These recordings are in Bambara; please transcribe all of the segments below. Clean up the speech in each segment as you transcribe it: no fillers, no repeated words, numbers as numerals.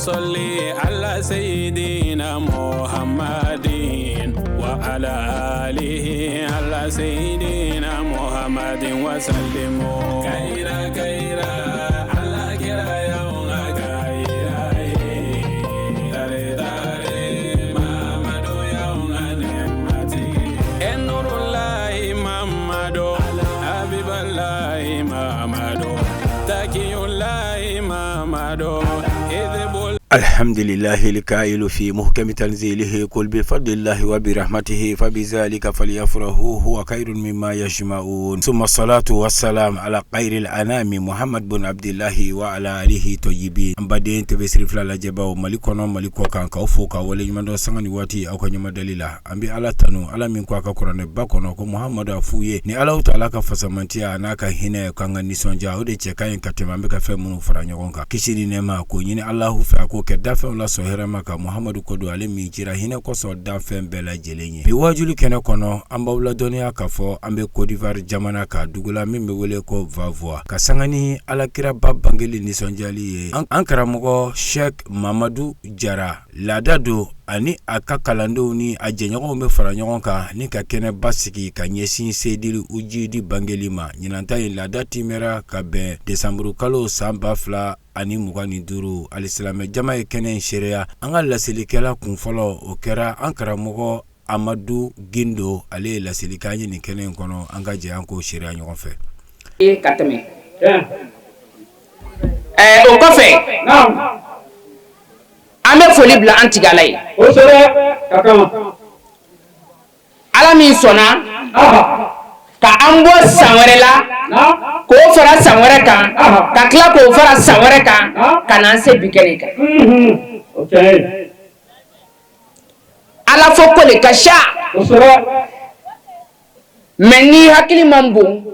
Sɔli ala seyidina Muhamadin wa ala alihi ala seyidina Muhamadin wa salimu kayira kayira ala kira y'anw ka kayira ye tare tare Mamadu y'anw ka nɛɛmatigi ye e nurulayi Mamadu Abibalayi Mamadu Takiyulayi Mamadu Alhamdulillahi lkailu fi muhkami tanzilihi qul bi fadlillahi wa bi rahmatihi fa bizalika falyafrahu huwa khairun mimma yajma'un thumma salatu wassalam ala khairil anami Muhammad bun Abdillahi wa ala alihi tayyibin. An baden TV Siri fila lajɛbaw Mali kɔnɔ Mali kɔ kan, k'aw fo k'aw waleɲuman dɔn sanga ni waati aw ka ɲɛmadali la. An bɛ Ala tanu, Ala min ko a ka kuranɛba kɔnɔ ko Muhamadu a f'u ye ni Alahu taala ka fasamantiya n'a ka hinɛ k'an ka nisɔndiya, o de cɛ ka ɲi ka tɛmɛ an bɛ ka fɛn minnu fara ɲɔgɔn kan. Kisi ni nɛɛma k'o ɲini Alahu fɛ, a k'o kɛ dafɛnw la sɔn hɛrɛma kan Muhamadu ko don, ale min cira hinɛ kosɔn danfɛn bɛɛ lajɛlen ye. Bi waajuli kɛnɛ kɔnɔ, an b'aw ladɔnniya k'a fɔ an bɛ Côte d'Ivoire jamana kan, dugu la min bɛ wele ko Vavoua, ka sanga ni alakiraba bangeli nisɔndiyali ye. An karamɔgɔ Sheikh Mamadu Jara laada don ani a ka kalandenw ni a jɛɲɔgɔnw bɛ fara ɲɔgɔn kan ni ka kɛnɛba sigi ka ɲɛsin Seydil Ujudi bangeli ma. Ɲinan ta in laada timɛra ka bɛn desanburukalo san 2025. Alisilamɛ jama ye kɛnɛ in seereya. An ka laselikɛla kun fɔlɔ, o kɛra an karamɔgɔ Amadu Gindo, ale ye laseli k'an ye nin kɛnɛ in kɔnɔ. An ka jɛ an k'o seereya ɲɔgɔn fɛ. Ka tɛmɛ o kɔfɛ, an bɛ foli bila an tigi Ala ye, Ala min sɔnna ka an bɔ san wɛrɛ la k'o fara san wɛrɛ kan, ka tila k'o fara san wɛrɛ kan, ka n'an se bi kɛnɛ kan. Ala fɔ ko le ka ca, mais ni hakili man bon,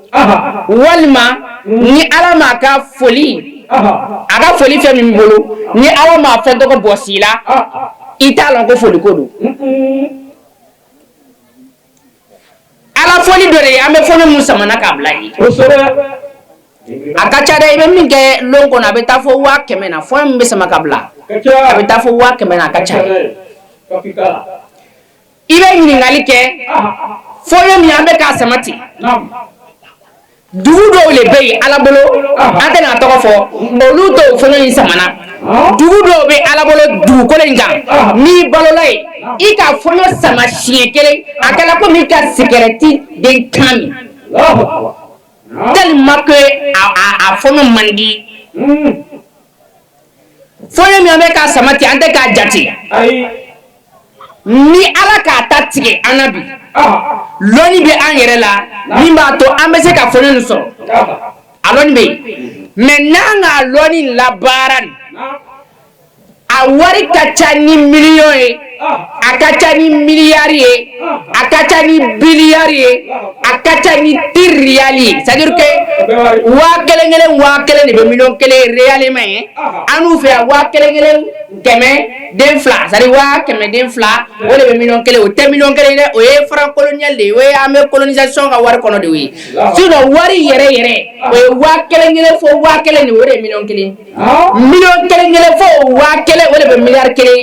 walima ni Ala m'a ka foli, a ka foli fɛn min bolo, ni Ala m'a fɛn tɔgɔ bɔsi i la, i t'a lɔn ko foli ko don. Ala foli dɔ de ye, an bɛ foli mun samana k'a bila yen, a ka ca dɛ. I bɛ min kɛ lon kɔnɔ, a bɛ taa fo 100 000 na. Fɔ min bɛ sama ka bila, a bɛ taa fo 100 000 na, a ka ca. I bɛ ɲininkali kɛ, fɔɲɔ min an bɛ k'a sama ten, dugu dɔw le bɛ yen Ala bolo, an tɛna a tɔgɔ fɔ, olu t'o fɔɲɔ in samana. Dugu dɔw bɛ Ala bolo dugukolo in kan, n'i balola yen, i ka fɔɲɔ sama siɲɛ kelen, a kɛla komi i ka sigɛrɛti den 10 min, tellement que a fɔɲɔ man di. Fɔɲɔ min an bɛ k'a sama ten, an tɛ k'a jate. Ni Ala k'a ta tigɛ an na bi, lɔnni bɛ an yɛrɛ la min b'a to an bɛ se ka fɔɲɔ nin sɔrɔ, a lɔnni bɛ yen. Mais n'an k'a lɔnni labaara nin, a wari ka ca ni miliyɔn ye, a ka ca ni miliyari ye, a ka ca ni biliyari ye, a ka ca ni tiriyali ye. C'est à dire que 1000 kelen 1000 de bɛ miliyɔn 1 réellement ye an n'u fɛ yan. 1000 kelen kɛmɛ den fila, c'est à dire 100 000 den fila, o de bɛ miliyɔn 1. O tɛ miliyɔn 1 ye dɛ, o ye franc colonial de ye, o ye an bɛ colonisation ka wari kɔnɔ de ye. Sinon wari yɛrɛ yɛrɛ, o ye 1000 kelen fo 1000 de, o de ye miliyɔn 1. Miliyɔn kelen kelen fo 1000, o de bɛ miliyari 1 ye.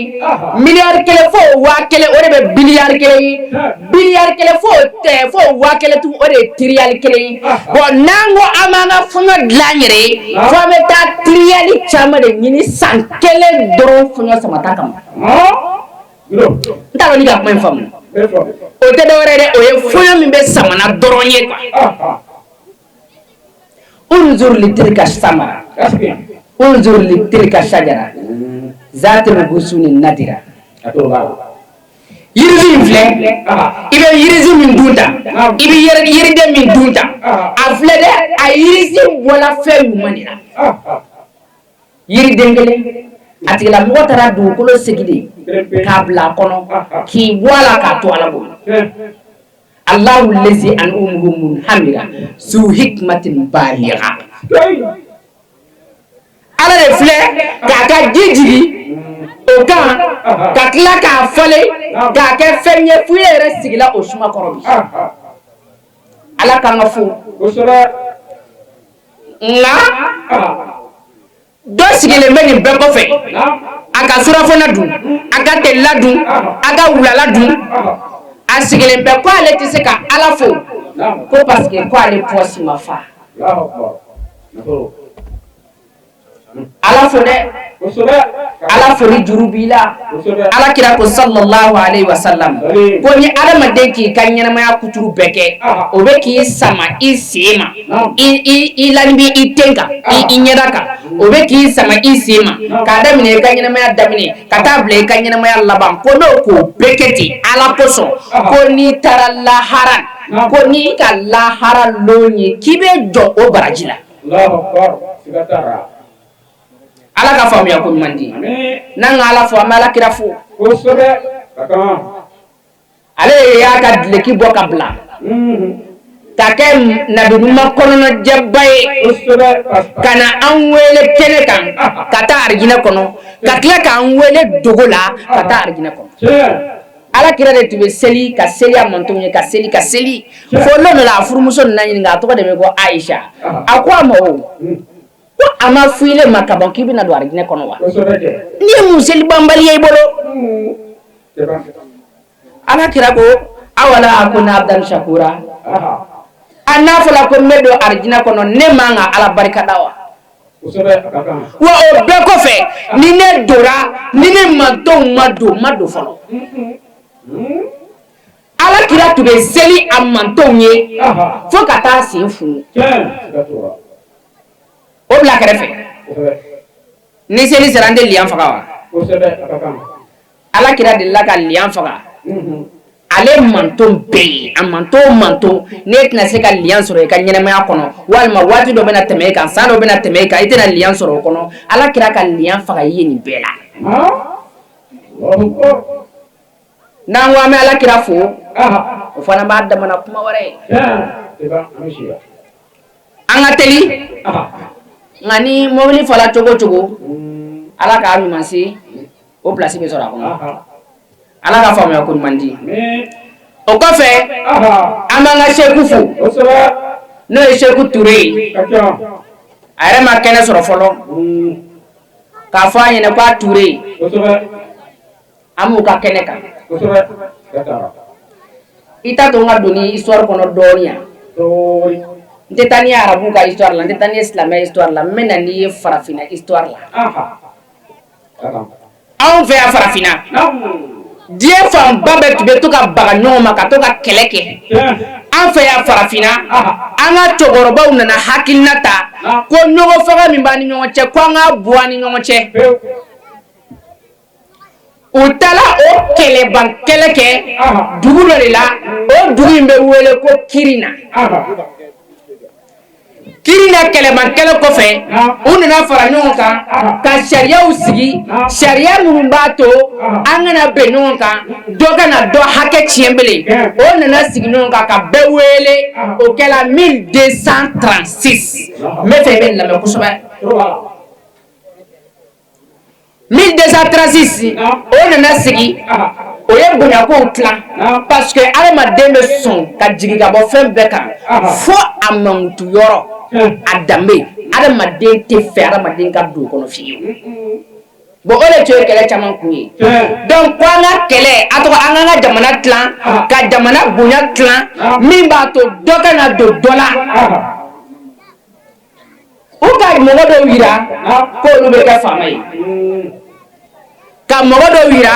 Miliyari 1 fo 1000, o de bɛ biliyari 1 ye. Biliyari 1 fo tɛ fo 1000 tugun, o de ye tiriyali 1 ye. Bon, n'an ko an b'an ka fɔɲɔ dilan an yɛrɛ ye, fo an bɛ taa tiriyali caman de ɲini san kelen dɔrɔn fɔɲɔ samata kama. N t'a dɔn n'i ka kuma in faamu. O tɛ dɔwɛrɛ ye dɛ, o ye fɔɲɔ min bɛ samana dɔrɔn ye quoi. Unzur li tilka samara, unzur li tilka shajara zatil gusuni nadira. Yirisi in filɛ, i bɛ yirisi min dun ta, i bɛ yiriden min dun ta, a filɛ dɛ, a yirisi bɔla fɛn ɲuman de la. Yiriden kelen, a tigilamɔgɔ taara dugukolo segi de k'a bila a kɔnɔ, k'i bɔ a la k'a to Ala bolo. Allahu lezi an umuhu munhamira zu hikmatin baligha. Ala de filɛ k'a ka ji jigi. o kan ka tila k'a falen k'a kɛ fɛn ye f'u yɛrɛ sigila o suma kɔrɔ bi. Ala k'an ka fo. Nka dɔ sigilen bɛ nin bɛɛ kɔfɛ, a ka surafana dun, a ka telila dun, a ka wulala dun, a sigilen bɛ ko ale tɛ se ka Ala fo ko parce que ko ale pɔsi ma fa. Ala fo dɛ, Ala foli juru b'i la. Ala kira ko sallallahu alaihi wa sallam ko ni adamaden k'i ka ɲɛnamaya kuturu bɛɛ kɛ, o bɛ k'i sama i sen ma, i lani i ten kan, i ɲɛda kan, o bɛ k'i sama i sen ma k'a daminɛ i ka ɲɛnamaya daminɛ ka taa bila i ka ɲɛnamaya laban, ko n'o k'o bɛɛ kɛ ten Ala kosɔn, ko n'i taara lahara, ko n'i ka lahara lon ye k'i bɛ jɔ o baraji la. Ala ka faamuya ko ɲuman di. N'an ka Ala fo, an bɛ Ala kira fo. Ale y'a ka dileki bɔ ka bila ka kɛ nabi ɲuman kɔnɔnajɛba ye ka na an wele kɛnɛ kan ka taa arijinɛ kɔnɔ, ka tila k'an wele dogo la ka taa arijinɛ kɔnɔ. Ala kira de tun bɛ seli ka seli a mantonw ye, ka seli ka seli fo lon dɔ la a furumuso nana ɲininka, a tɔgɔ de bɛ ko Ayisa. A ko a ma o ko a ma fɔ ile ma ka ban k'i bɛna don arijinɛ kɔnɔ wa? N'i ye mun seli banbali ye i bolo? Ala kira ko awala akuna abdan shakura, a n'a fɔla ko n bɛ don arijinɛ kɔnɔ, ne man ka Ala barika da wa? Wa o bɛɛ kɔfɛ, ni ne donna, ni ne mantonw ma don, ma don fɔlɔ. Ala kira tun bɛ seli a mantonw ye fo ka taa sen funu. O bila kɛrɛfɛ, ni seli sera an tɛ liyan faga wa? Ala kira delila ka liyan faga ale manton bɛɛ ye. A manton manton, n'e tɛna se ka liyan sɔrɔ i ka ɲɛnamaya kɔnɔ, walima waati dɔ bɛna tɛmɛ e kan, san dɔ bɛna tɛmɛ e kan, i tɛna liyan sɔrɔ o kɔnɔ, Ala kira ka liyan faga i ye nin bɛɛ la. N'an ko an bɛ Ala kira fo, o fana b'a damana kuma wɛrɛ ye. An ka teli, nka ni mobili fala cogo o cogo, Ala k'a ɲuman se, o place bɛ sɔrɔ a kɔnɔ. Ala ka faamuya ko ɲuman di. O kɔfɛ, an b'an ka seku fo, n'o ye Seku Ture ye. A yɛrɛ ma kɛnɛ sɔrɔ fɔlɔ k'a fɔ a ɲɛna ko a Ture, an b'u ka kɛnɛ kan. I t'a to n ka don ni histoire kɔnɔ dɔɔnin yan. N tɛ taa n'i ye arabu ka histoire la, n tɛ taa n'i ye silamɛ histoire la, n bɛ na n'i ye farafinna histoire la. Anw fɛ yan farafinna, diɲɛ fanba bɛɛ tun bɛ to ka baga ɲɔgɔn ma ka to ka kɛlɛ kɛ. An fɛ yan farafinna, an ka cɛkɔrɔbaw nana hakilina ta ko ɲɔgɔn faga min b'an ni ɲɔgɔn cɛ, ko an k'a bɔ an ni ɲɔgɔn cɛ. U taara o kɛlɛban kɛlɛ kɛ dugu dɔ de la, o dugu in bɛ wele ko Kirina. Kirina kɛlɛban kɛlɛ kɔfɛ, u nana fara ɲɔgɔn kan ka sariyaw sigi, sariya minnu b'a to an kana bɛn ɲɔgɔn kan, dɔ kana dɔ hakɛ tiɲɛ bilen. O nana sigi ɲɔgɔn kan ka bɛɛ wele, o kɛra 1236. N bɛ fɛ i bɛ nin lamɛn kosɛbɛ. 1236, o nana sigi, o ye bonyakow tilan, parce que adamaden bɛ sɔn ka jigin ka bɔ fɛn bɛɛ kan fo a mankutu yɔrɔ, a danbe, adamaden tɛ fɛ adamaden ka don o kɔnɔ fiyewu. Bon, o de tun ye kɛlɛ caman kun ye. Donc ko an ka kɛlɛ, a tɔgɔ, an k'an ka jamana tilan, ka jamana bonya tilan, min b'a to dɔ kana don dɔ la. U ka mɔgɔ dɔw yira k'olu bɛ kɛ faama ye, ka mɔgɔ dɔw yira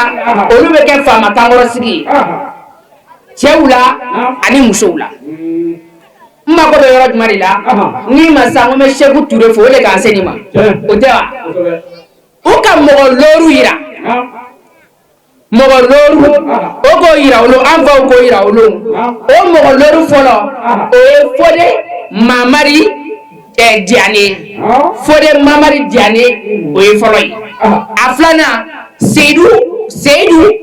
olu bɛ kɛ faama kankɔrɔsigi ye, cɛw la ani musow la. N mako bɛ yɔrɔ jumɛn de la? N'i ma sa, n ko n bɛ Seku Ture fo, o de k'an se nin ma, o tɛ wa? U ka mɔgɔ looru yira, mɔgɔ looru, o k'o yira olu, an faw k'o yira olu. O mɔgɔ looru fɔlɔ, o ye Fode Mamari Diane, Fode Mamari Diane, o ye fɔlɔ ye. A filanan, Seyidu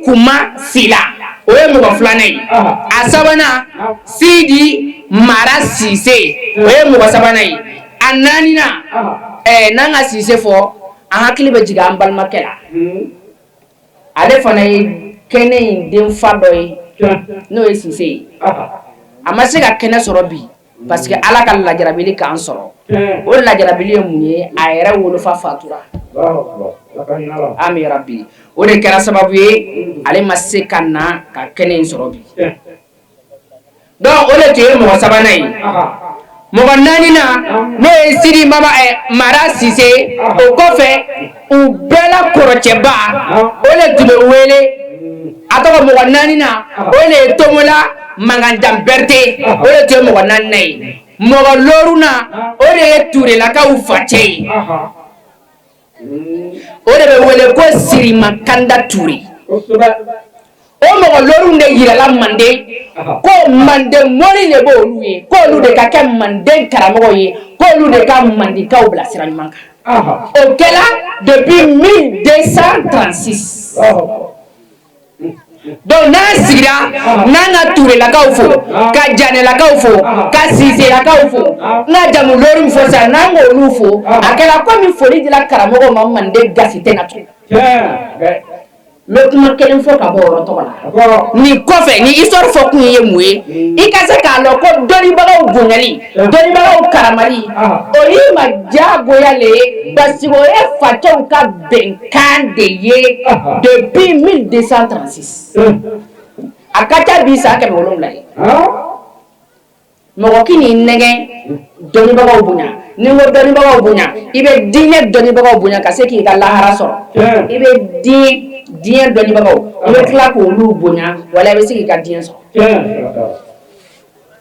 Kuma Sila, o ye mɔgɔ filanan ye. A sabanan, Sidi Mara Sise, o ye mɔgɔ sabanan ye. A naaninan, n'an ka Sise fɔ, An hakili bɛ jigin an balimakɛ la, ale fana ye kɛnɛ in denfa dɔ ye, n'o ye Sise ye. A ma se ka kɛnɛ sɔrɔ bi parce que Ala ka lajarabili k'an sɔrɔ. O lajarabili ye mun ye? A yɛrɛ wolofa fatura. Ami rabi. O de kɛra sababu ye ale ma se ka na ka kɛnɛ in sɔrɔ bi. Donc o de tun ye mɔgɔ sabanan ye. Mɔgɔ naaninan, n'o ye Sidi Mama Mara Sise. O kɔfɛ, u bɛɛ la kɔrɔcɛba, o de tun bɛ wele, a tɔgɔ, mɔgɔ naaninan, o de ye Tomola Mankanjan Berete. O de tun ye mɔgɔ naaninan ye. Mɔgɔ loorunan, o de ye Turelakaw facɛ ye, o de bɛ wele ko Sirimakanda Ture. O mɔgɔ looru de yirala Manden ko Manden mori de b'olu ye, k'olu de ka kɛ Manden karamɔgɔ ye, k'olu de ka Mandekaw bila sira ɲuman kan. O kɛla depuis 1236. Donc n'an sigira, n'an ka Turelakaw fo, ka Janelakaw fo, ka Siselakaw fo, n ka jamu looru min fɔ sisan, n'an k'olu fo, a kɛra komi foli dila karamɔgɔw ma. Manden gasi tɛ na tugun. N bɛ kuma kelen fɔ ka bɔ o yɔrɔ tɔgɔ la. Nin kɔfɛ, ni histoire fɔ kun ye mun ye? I ka se k'a dɔn ko dɔnnibagaw bonyali, dɔnnibagaw karamali, o y'i ma diyagoya le ye, parce que o ye facɛw ka bɛnkan de ye depuis 1236. A ka ca bi san 700 ye. Mɔgɔ k'i n'i nɛgɛn dɔnnibagaw bonya. Ni n ko dɔnnibagaw bonya, i bɛ diinɛ dɔnnibagaw bonya ka se k'i ka lahara sɔrɔ. I bɛ diinɛ dɔnnibagaw, i bɛ tila k'olu bonya, wala i bɛ se k'i ka diɲɛ sɔrɔ.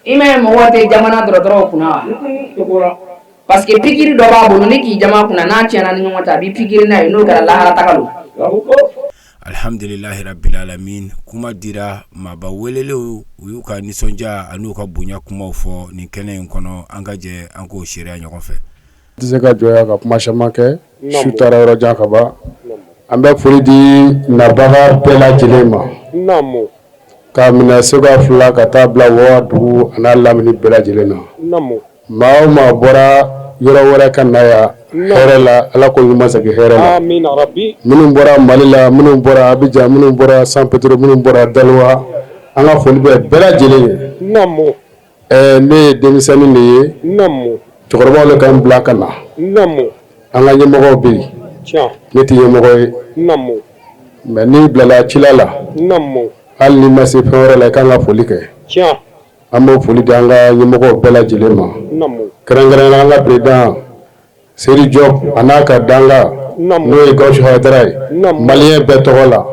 I m'a ye mɔgɔw tɛ jamana dɔgɔtɔrɔw kunna wa? Parce que pikiri dɔ b'a bolo, ni k'i jama kunna, n'a tiɲɛna ni ɲɔgɔn cɛ, a b'i pikiri n'a ye. N'o kɛra, lahara taga don. Alhamdulilahi rabbil alamin. Kuma dira maaba welelenw, u y'u ka nisɔndiya an'u ka bonya kumaw fɔ nin kɛnɛ in kɔnɔ. An ka jɛ an k'o seereya ɲɔgɔn fɛ. Tɛ se ka jɔ ka kuma caman kɛ, su taara yɔrɔ jan ka ban. An bɛ foli di nabaga bɛɛ lajɛlen ma, k'a minɛ Segu fila ka taa bila Wagadugu a n'a lamini bɛɛ lajɛlen na. Maa o maa bɔra yɔrɔ wɛrɛ ka na yan hɛrɛ la, Ala ko ɲuman segin hɛrɛ la. Minnu bɔra Mali la, minnu bɔra Abidjan, minnu bɔra San Pedro, minnu bɔra Daloa, an ka foli bɛ bɛɛ lajɛlen ye. Ne ye denmisɛnnin de ye, cɛkɔrɔbaw de k'an bila ka na. An ka ɲɛmɔgɔw bɛ yen, ne tɛ ɲɛmɔgɔ ye, mais n'i bilala cila la, hali n'i ma se fɛn wɛrɛ la, i kan ka foli kɛ. An b'o foli di an ka ɲɛmɔgɔw bɛɛ lajɛlen ma, kɛrɛnkɛrɛnnenya an ka président Seydou Diop a n'a ka danga, n'o ye Gawusu Hayidara ye, malien bɛɛ tɔgɔ la,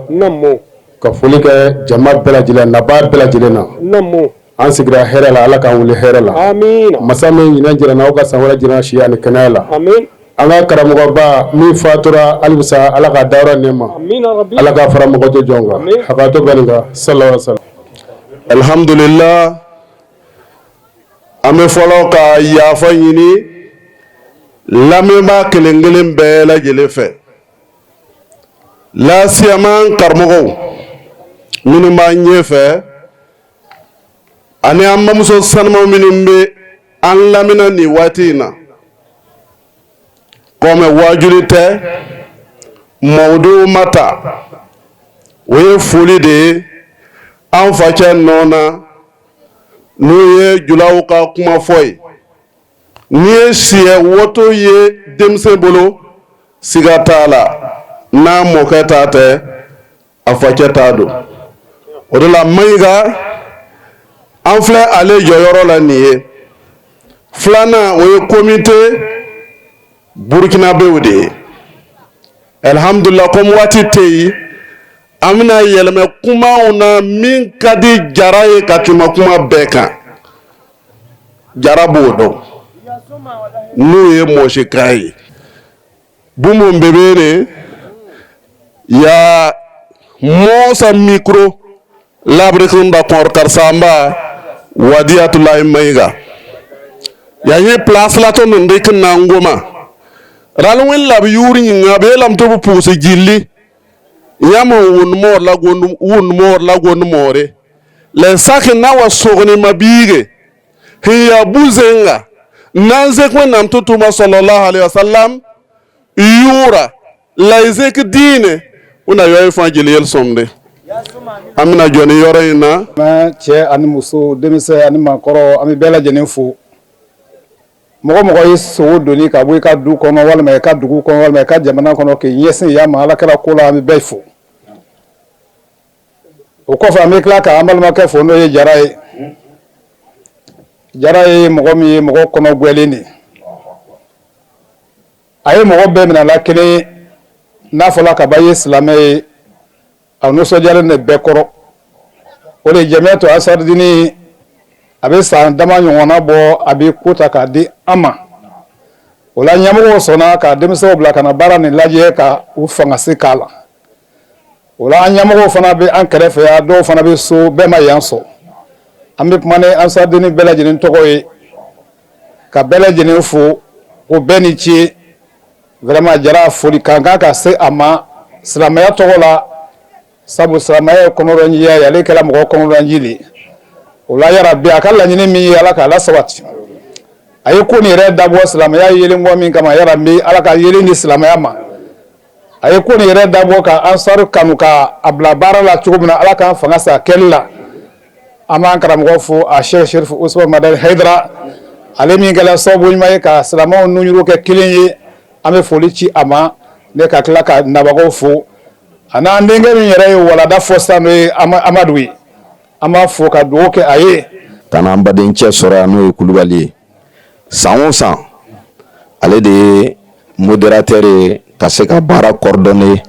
ka foli kɛ jama bɛɛ lajɛlen, nabaa bɛɛ lajɛlen na. An sigira hɛrɛ la, Ala k'an wuli hɛrɛ la. Masa min ɲinɛ jira n'aw ka san wɛrɛ jira si ani kɛnɛya la. An ka karamɔgɔba min fatura, halisa Ala ka dayɔrɔ nɛɛma, Ala ka fara mɔgɔ jɔ jɔn kan hakɛto bɛ nin kan. Sallallahu alaihi wasallam. Alhamdulillah, an bɛ fɔlɔ ka yafa ɲini lamɛnbaa kelen kelen bɛɛ lajɛlen fɛ, lasiyama karamɔgɔw minnu b'an ɲɛfɛ ani an bamuso sanumaw minnu bɛ an lamina nin waati in na. Kɔmi waajuli tɛ, mawudu ma ta, o ye foli de ye an facɛ nɔ na, n'o ye julaw ka kuma fɔ ye. N'i ye siyɛ woto ye denmisɛn bolo, siga t'a la, n'a mɔkɛ ta tɛ, a facɛ ta don. O de la Mayiga, an filɛ ale jɔyɔrɔ la nin ye. Filanan, o ye komite burukinabew de ye. Alhamdulillah, komi waati tɛ yen, an bɛna yɛlɛmɛ kumaw na min ka di Jara ye ka tɛmɛ kuma bɛɛ kan. Jara b'o dɔn, n'o ye mɔsikan ye. Bũmb n be beene yaa moosã micro la b rɩk n da kõor karen-saamba Wadiyatulayi Mayiga. Yaa yẽ place la tõnd n dɩk n na n goma rãl wẽnd la b yʋʋr yĩnga. B yeelame tɩ b pʋʋs gilli yãmb n wʋnd moor la wʋnd moor la gond moore la sak n na wa sog ne ma-biige sẽn yaa bu-zẽnga n na n zẽk Wẽnnaam tʋm-tʋʋma sallallahu alaihi wasallam yʋʋra. La i zek diinɛ o na yɔrɔ in fan jeli yɛlɛ de an bɛna jɔ ni yɔrɔ in na. Cɛ ani muso, denmisɛn ani maakɔrɔ, an bɛ bɛɛ lajɛlen fo. Mɔgɔ mɔgɔ ye sogo doni ka bɔ i ka du kɔnɔ walima i ka dugu kɔnɔ walima i ka jamana kɔnɔ k'i ɲɛsin yan ma Ala kɛra ko la, an bɛ bɛɛ fo. O kɔfɛ, an bɛ tila k'an balimakɛ fo, n'o ye Jara ye. Jara ye mɔgɔ min ye, mɔgɔ kɔnɔ gwɛlen de. A ye mɔgɔ bɛɛ minɛ la kelen ye. N'a fɔla ka ban i ye silamɛ ye, a nisɔndiyalen de bɛɛ kɔrɔ. O de ye Jamiyatu Ansarudini, a bɛ san dama ɲɔgɔnna bɔ, a bɛ ko ta k'a di an ma. O la, ɲɛmɔgɔw sɔnna ka denmisɛnw bila ka na baara nin lajɛ ka u fanga se k'a la. O la, an ɲɛmɔgɔw fana bɛ an kɛrɛfɛ yan, dɔw fana bɛ so, bɛɛ ma yan sɔrɔ. An bɛ kuma ni Ansarudini bɛɛ lajɛlen tɔgɔ ye ka bɛɛ lajɛlen fo ko bɛɛ ni ce. Vraiment, Jara, foli kan kan ka se a ma silamɛya tɔgɔ la, sabu silamɛya ye kɔnɔrɔnjiya ye, ale kɛra mɔgɔ kɔnɔrɔnji de ye. O la, yarabi, a ka laɲini min ye, Ala k'a la sabati. A ye ko nin yɛrɛ dabɔ silamɛya yelen bɔ min kama, yarabi, Ala ka yelen di silamɛya ma. A ye ko nin yɛrɛ dabɔ ka Ansaru kanu ka a bila baara la cogo min na, Ala k'an fanga sa kɛli la. An b'an karamɔgɔ fo, a Cheikh Chérif Ousmane Madani Haidara, ale min kɛra sababu ɲuman ye ka silamɛw nunjuru kɛ kelen ye. An bɛ foli ci a ma ne ka tila ka nabagaw fo, a n'an denkɛ min yɛrɛ ye walada fɔ sisan, n'o ye Amadu ye. An b'a fo ka dugawu kɛ a ye. Ka n'an badencɛ sɔrɔ yan, n'o ye Kulubali ye. San o san, ale de ye modérateur ye ka se ka baara coordonner.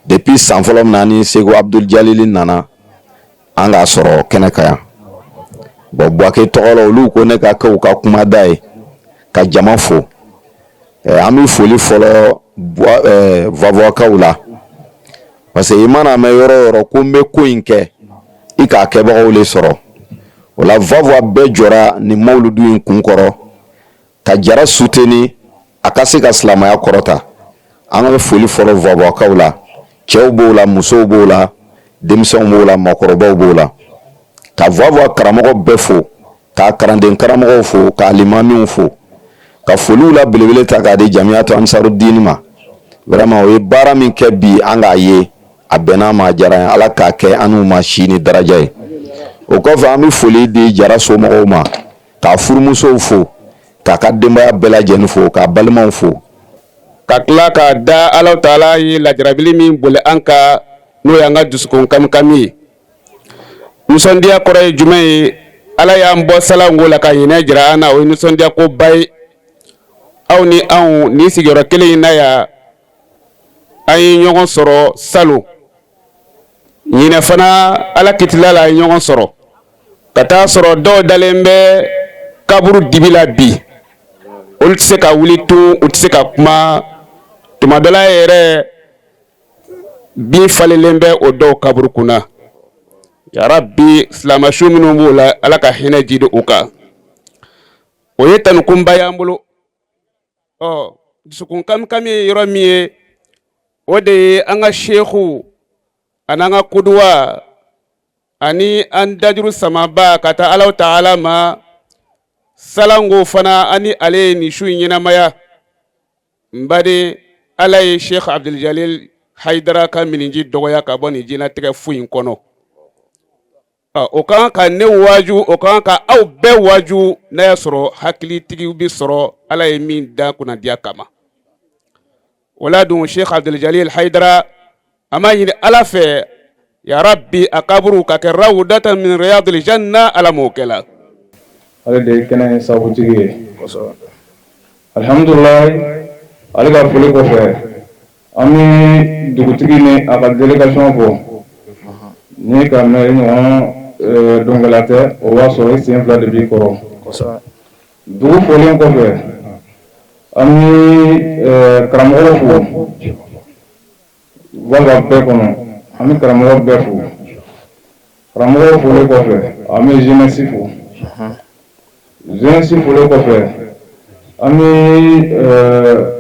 Depuis san fɔlɔ min na ni Segu Abdul Jalili nana, an k'a sɔrɔ kɛnɛ kan yan. Bon, Buwake tɔgɔ la, olu ko ne ka kɛ u ka kumada ye ka jama fo. An bɛ foli fɔlɔ Vavoiskaw la, parce que i mana mɛn yɔrɔ o yɔrɔ ko n bɛ ko in kɛ, i k'a kɛbagaw le sɔrɔ. O la, Vavois bɛɛ jɔra nin mawuludu in kun kɔrɔ ka Jara soutenir a ka se ka silamɛya kɔrɔta. An ka foli fɔlɔ Vavoiskaw la, cɛw b'o la, musow b'o la, denmisɛnw b'o la, maakɔrɔbaw b'o la. Ka Vavois karamɔgɔ bɛɛ fo, k'a karanden karamɔgɔw fo, k'a limamiw fo, ka foliw la belebele ta k'a di Jamiyatu Ansarudini ma. Vraiment, o ye baara min kɛ bi, an k'a ye a bɛn'a ma, a diyara an ye. Ala k'a kɛ an n'u ma si ni daraja ye. O kɔfɛ, an bɛ foli di Jara somɔgɔw ma, k'a furumusow fo, k'a ka denbaya bɛɛ lajɛlen fo, k'a balimaw fo. Ka tila k'a da Ala taala ye lajarabili min boli an kan, n'o y'an ka dusukun kamikami ye. Nisɔndiya kɔrɔ ye jumɛn ye? Ala y'an bɔ salanko la ka hinɛ jira an na, o ye nisɔndiya koba ye. Aw ni anw ni sigiyɔrɔ kelen in na yan, an ye ɲɔgɔn sɔrɔ salon, ɲinɛ fana Ala kitila la, an ye ɲɔgɔn sɔrɔ ka taa sɔrɔ dɔw dalen bɛ kaburu dibi la bi, olu tɛ se ka wuli tun, u tɛ se ka kuma. Tuma dɔ la yɛrɛ, bin falenlen bɛ o dɔw kaburu kunna. Yarabi, silamɛsu minnu b'o la, Ala ka hinɛ jidi u kan. O ye tanukunba y'an bolo. Ɔ dusukun kamikami ye yɔrɔ min ye, o de ye an ka seku ani an ka kuduwa ani an dajuru samaba ka taa Ala taala ma. Salanko fana, ani ale ye nin su in ɲɛnamaya. N baden, Ala ye Sheikh Abdul Haidara ka miniji dɔgɔya ka bɔ nin diɲɛlatigɛ fu in kɔnɔ. O kan ka ne waaju, o kan ka aw bɛɛ waaju, n'a y'a sɔrɔ hakilitigiw bɛ sɔrɔ Ala ye min da kunnadiya kama. O la dun, Sheikh Abdul Haidara, an b'a ɲini Ala fɛ, ya Rabbi, a kaburu ka kɛ rawdatan min riyadil janna. Ala m'o kɛla. Ale de ye kɛnɛ in sabutigi ye. Alihamdulilayi, ale ka foli kɔfɛ, an bɛ dugutigi ni a ka délégation fo. Ni ka mɛn i ɲɔgɔn dɔnkɛla tɛ, o b'a sɔrɔ i sen fila de b'i kɔrɔ. Dugu folen kɔfɛ, an bɛ karamɔgɔw fo Vavois bɛɛ kɔnɔ. An bɛ karamɔgɔ bɛɛ fo. Karamɔgɔw folen kɔfɛ, an bɛ jeunesse fo. Jeunesse folen kɔfɛ, an bɛ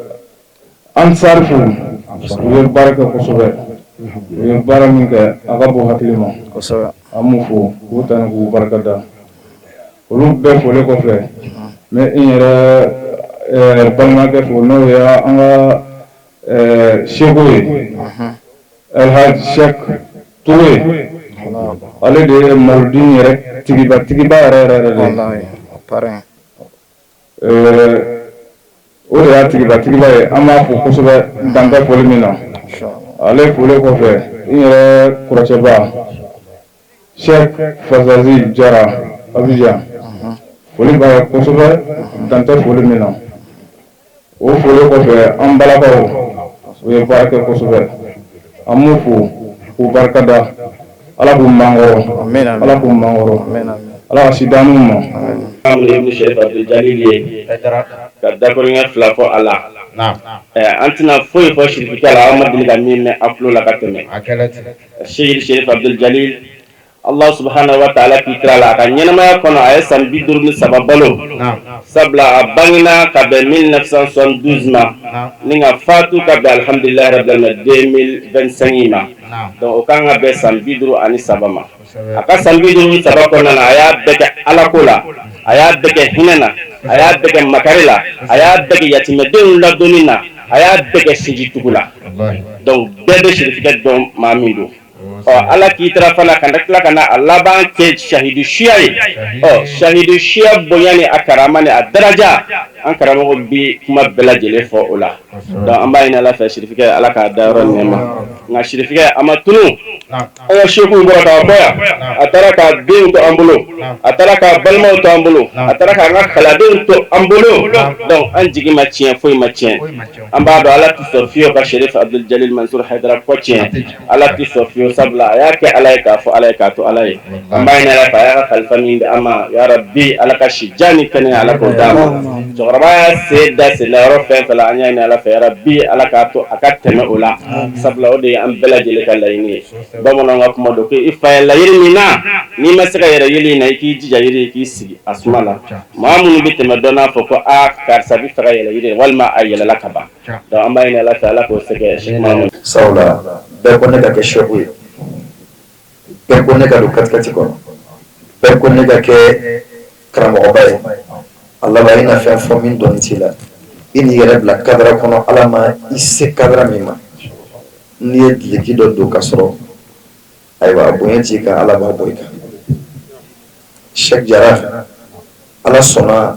Ansar fo. U ye baara kɛ kosɛbɛ. U ye baara min kɛ, a ka bon hakili ma. An b'u fo k'u tanu k'u barika da. Olu bɛɛ folen kɔfɛ, n bɛ n yɛrɛ balimakɛ fo, n'o ye an ka Seko ye Alhaji Cheikh Toure, ale de ye mawuludi yɛrɛ tigiba tigiba yɛrɛ yɛrɛ de ye. O de y'a tigiba tigiba ye. An b'a fo kosɛbɛ dan tɛ foli min na. Ale foli kɔfɛ, n yɛrɛ kɔrɔcɛba Cheikh Fazazi Jara Abidjan, foli b'a ye kosɛbɛ dan tɛ foli min na. O foli kɔfɛ, an balakaw, u ye baara kɛ kosɛbɛ, an b'u fo k'u barika da. Ala k'u mankɔrɔ, Ala k'u mankɔrɔ, Ala ka si d'an n'u ma. An Cheikh Abdul Jalil ye ka dakuruɲɛ fila fɔ a la. An tɛna foyi fɔ sirifikɛ la an ma deli ka min mɛn a tulo la ka tɛmɛ. Seyidi Sherif Abdul Jalil, Allah subhanahu wa ta'ala k'i kira la, a ka ɲɛnamaya kɔnɔ, a ye san 53 balo, sabula a bangena ka bɛn 1972 ma ni ka fatu ka bɛn, alhamdulilahi rabbil alamin, 2025 ma. Donc o kan ka bɛn san 53 ma. A ka san 53 kɔnɔna na, a y'a bɛɛ kɛ Ala ko la, a y'a bɛɛ kɛ hinɛ na, a y'a bɛɛ kɛ makari la, a y'a bɛɛ kɛ yatimɛdenw ladonni na, a y'a bɛɛ kɛ sinjitugu la. Donc bɛɛ bɛ sirifikɛ dɔn maa min don. Ɔ, Ala k'i tara fana ka tila ka na a laban kɛ sahidu siya ye. Ɔ, sahidu siya bonya ni a karama ni a daraja, an karamɔgɔ bi kuma bɛɛ lajɛlen fɔ o la. Donc an b'a ɲini Ala fɛ, sirifikɛ, Ala k'a dayɔrɔ nɛɛma. Nka sirifikɛ, a ma tunu. An ka seku bɔra k'a fɔ yan, a taara k'a denw to an bolo, a taara k'a balimaw to an bolo, a taara k'an ka kaladenw to an bolo. Donc an jigi ma tiɲɛ, foyi ma tiɲɛ. An b'a dɔn Ala tɛ sɔn fiyewu ka Sherif Abdul Jalil Mansur Haidara kɔ tiɲɛ. Ala tɛ sɔn fiyewu, sabula a y'a kɛ Ala ye k'a fɔ Ala ye k'a to Ala ye. An b'a ɲini Ala fɛ, a y'a ka kalifa min di an ma, ya Rabbi, Ala ka si jan ni kɛnɛya, Ala k'o d'a ma. Cɛkɔrɔba y'a sen da sendayɔrɔ fɛn fɛn la, an y'a ɲini Ala fɛ, ya Rabbi, Ala k'a to a ka tɛmɛ o la, sabula o de ye an bɛɛ lajɛlen ka laɲini ye. Bamananw ka kuma don ko i fa ye layiri min na, n'i ma se ka yɛrɛ yeli in na, i k'i jija yiri i k'i sigi a suma la. Maa minnu bɛ tɛmɛ dɔn n'a fɔ ko aa, karisa bɛ fɛ ka yɛlɛ yiri, walima a yɛlɛla ka ban. Donc an b'a ɲini Ala fɛ, Ala k'o sɛgɛ. Sabula bɛɛ ko ne ka kɛ chef ye, bɛɛ ko ne ka don katikati kɔnɔ, bɛɛ ko ne ka kɛ karamɔgɔba ye. A laban i na fɛn fɔ min dɔnni t'i la, i n'i yɛrɛ bila kadara kɔnɔ, Ala ma i se kadara min ma. N'i ye duloki dɔ don ka sɔrɔ, ayiwa, a bonya t'i kan, Ala b'a bɔ i kan. Cheikh Jara, Ala sɔnna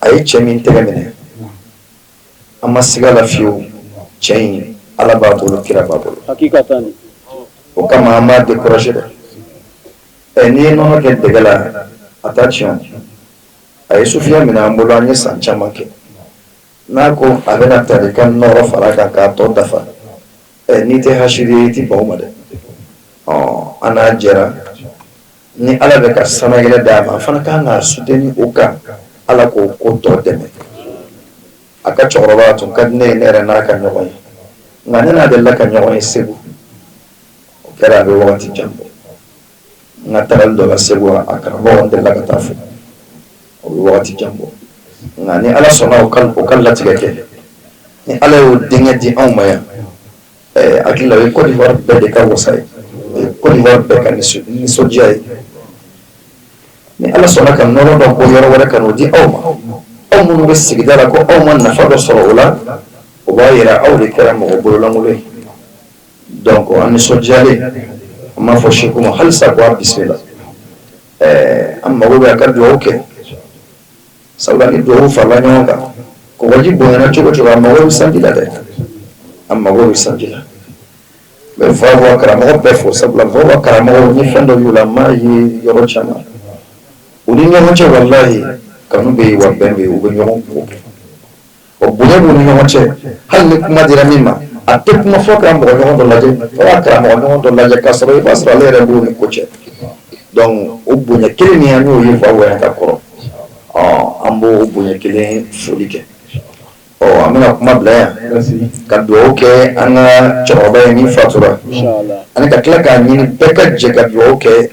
a ye cɛ min tɛgɛ minɛ, an ma siga la fiyewu, cɛ in, Ala b'a bolo, kira b'a bolo. O kama an b'a décourager dɛ. Ɛ, n'i ye nɔnɔ kɛ dɛgɛ la, a t'a tiɲɛ. A ye sufiya minɛ an bolo, an ye san caman kɛ. N'a ko a bɛna tarika nɔrɔ fara kan k'a tɔ dafa, ɛ, n'i tɛ hasidi ye, i tɛ ban o ma dɛ. Ɔ, an n'a jɛra ni Ala bɛ ka sanayɛlɛ d'a ma, an fana kan k'a soutenir o kan. Ala k'o ko tɔ dɛmɛ. A ka cɛkɔrɔba tun ka di ne ye, ne yɛrɛ n'a ka ɲɔgɔn ye, nka ne n'a delila ka ɲɔgɔn ye Segu. O kɛra a bɛ wagati jan bɔ. N ka tagali dɔ la Segu, a karamɔgɔ, n delila ka taa fo, o bɛ wagati jan bɔ. Nka ni Ala sɔnna o ka latigɛ kɛ, ni Ala y'o denkɛ di anw ma yan, hakili la, o ye Côte d'Ivoire bɛɛ de ka wasa ye, o ye Côte d'Ivoire bɛɛ ka nisɔndiya ye. Ni Ala sɔnna ka nɔrɔ dɔ bɔ yɔrɔ wɛrɛ ka n'o di aw ma, aw minnu bɛ sigida la, ko aw ma nafa dɔ sɔrɔ o la, o b'a yira aw de kɛra mɔgɔ bololankolon ye. Donc an nisɔndiyalen, an b'a fɔ Seku ma halisa ko a bisimila. An mago bɛ a ka dugawu kɛ, sabula ni dugawu farala ɲɔgɔn kan, kɔgɔji bonyana cogo cogo, a mago bɛ sanji la dɛ, a mago bɛ sanji la. N bɛ Voa karamɔgɔ bɛɛ fo, sabula Voa karamɔgɔ, ni fɛn dɔ y'u la, n m'a ye yɔrɔ caman. U ni ɲɔgɔn cɛ, walahi, kanu bɛ yen wa, bɛn bɛ yen, u bɛ ɲɔgɔn ko kɛ. O bonya b'u ni ɲɔgɔn cɛ. Hali ni kuma dira min ma, a tɛ kuma fɔ ka mɔgɔ ɲɔgɔn dɔ lajɛ, fo ka karamɔgɔ ɲɔgɔn dɔ lajɛ, k'a sɔrɔ i b'a sɔrɔ ale yɛrɛ b'o ni ko cɛ. Donc o bonya kelen min an y'o ye Voa ka kɔrɔ, ɔ, an b'o bonya kelen foli kɛ. Ɔ, an bɛna kuma bila yan ka dugawu kɛ an ka cɛkɔrɔba ye min fatura, ani ka tila k'a ɲini bɛɛ ka jɛ ka dugawu kɛ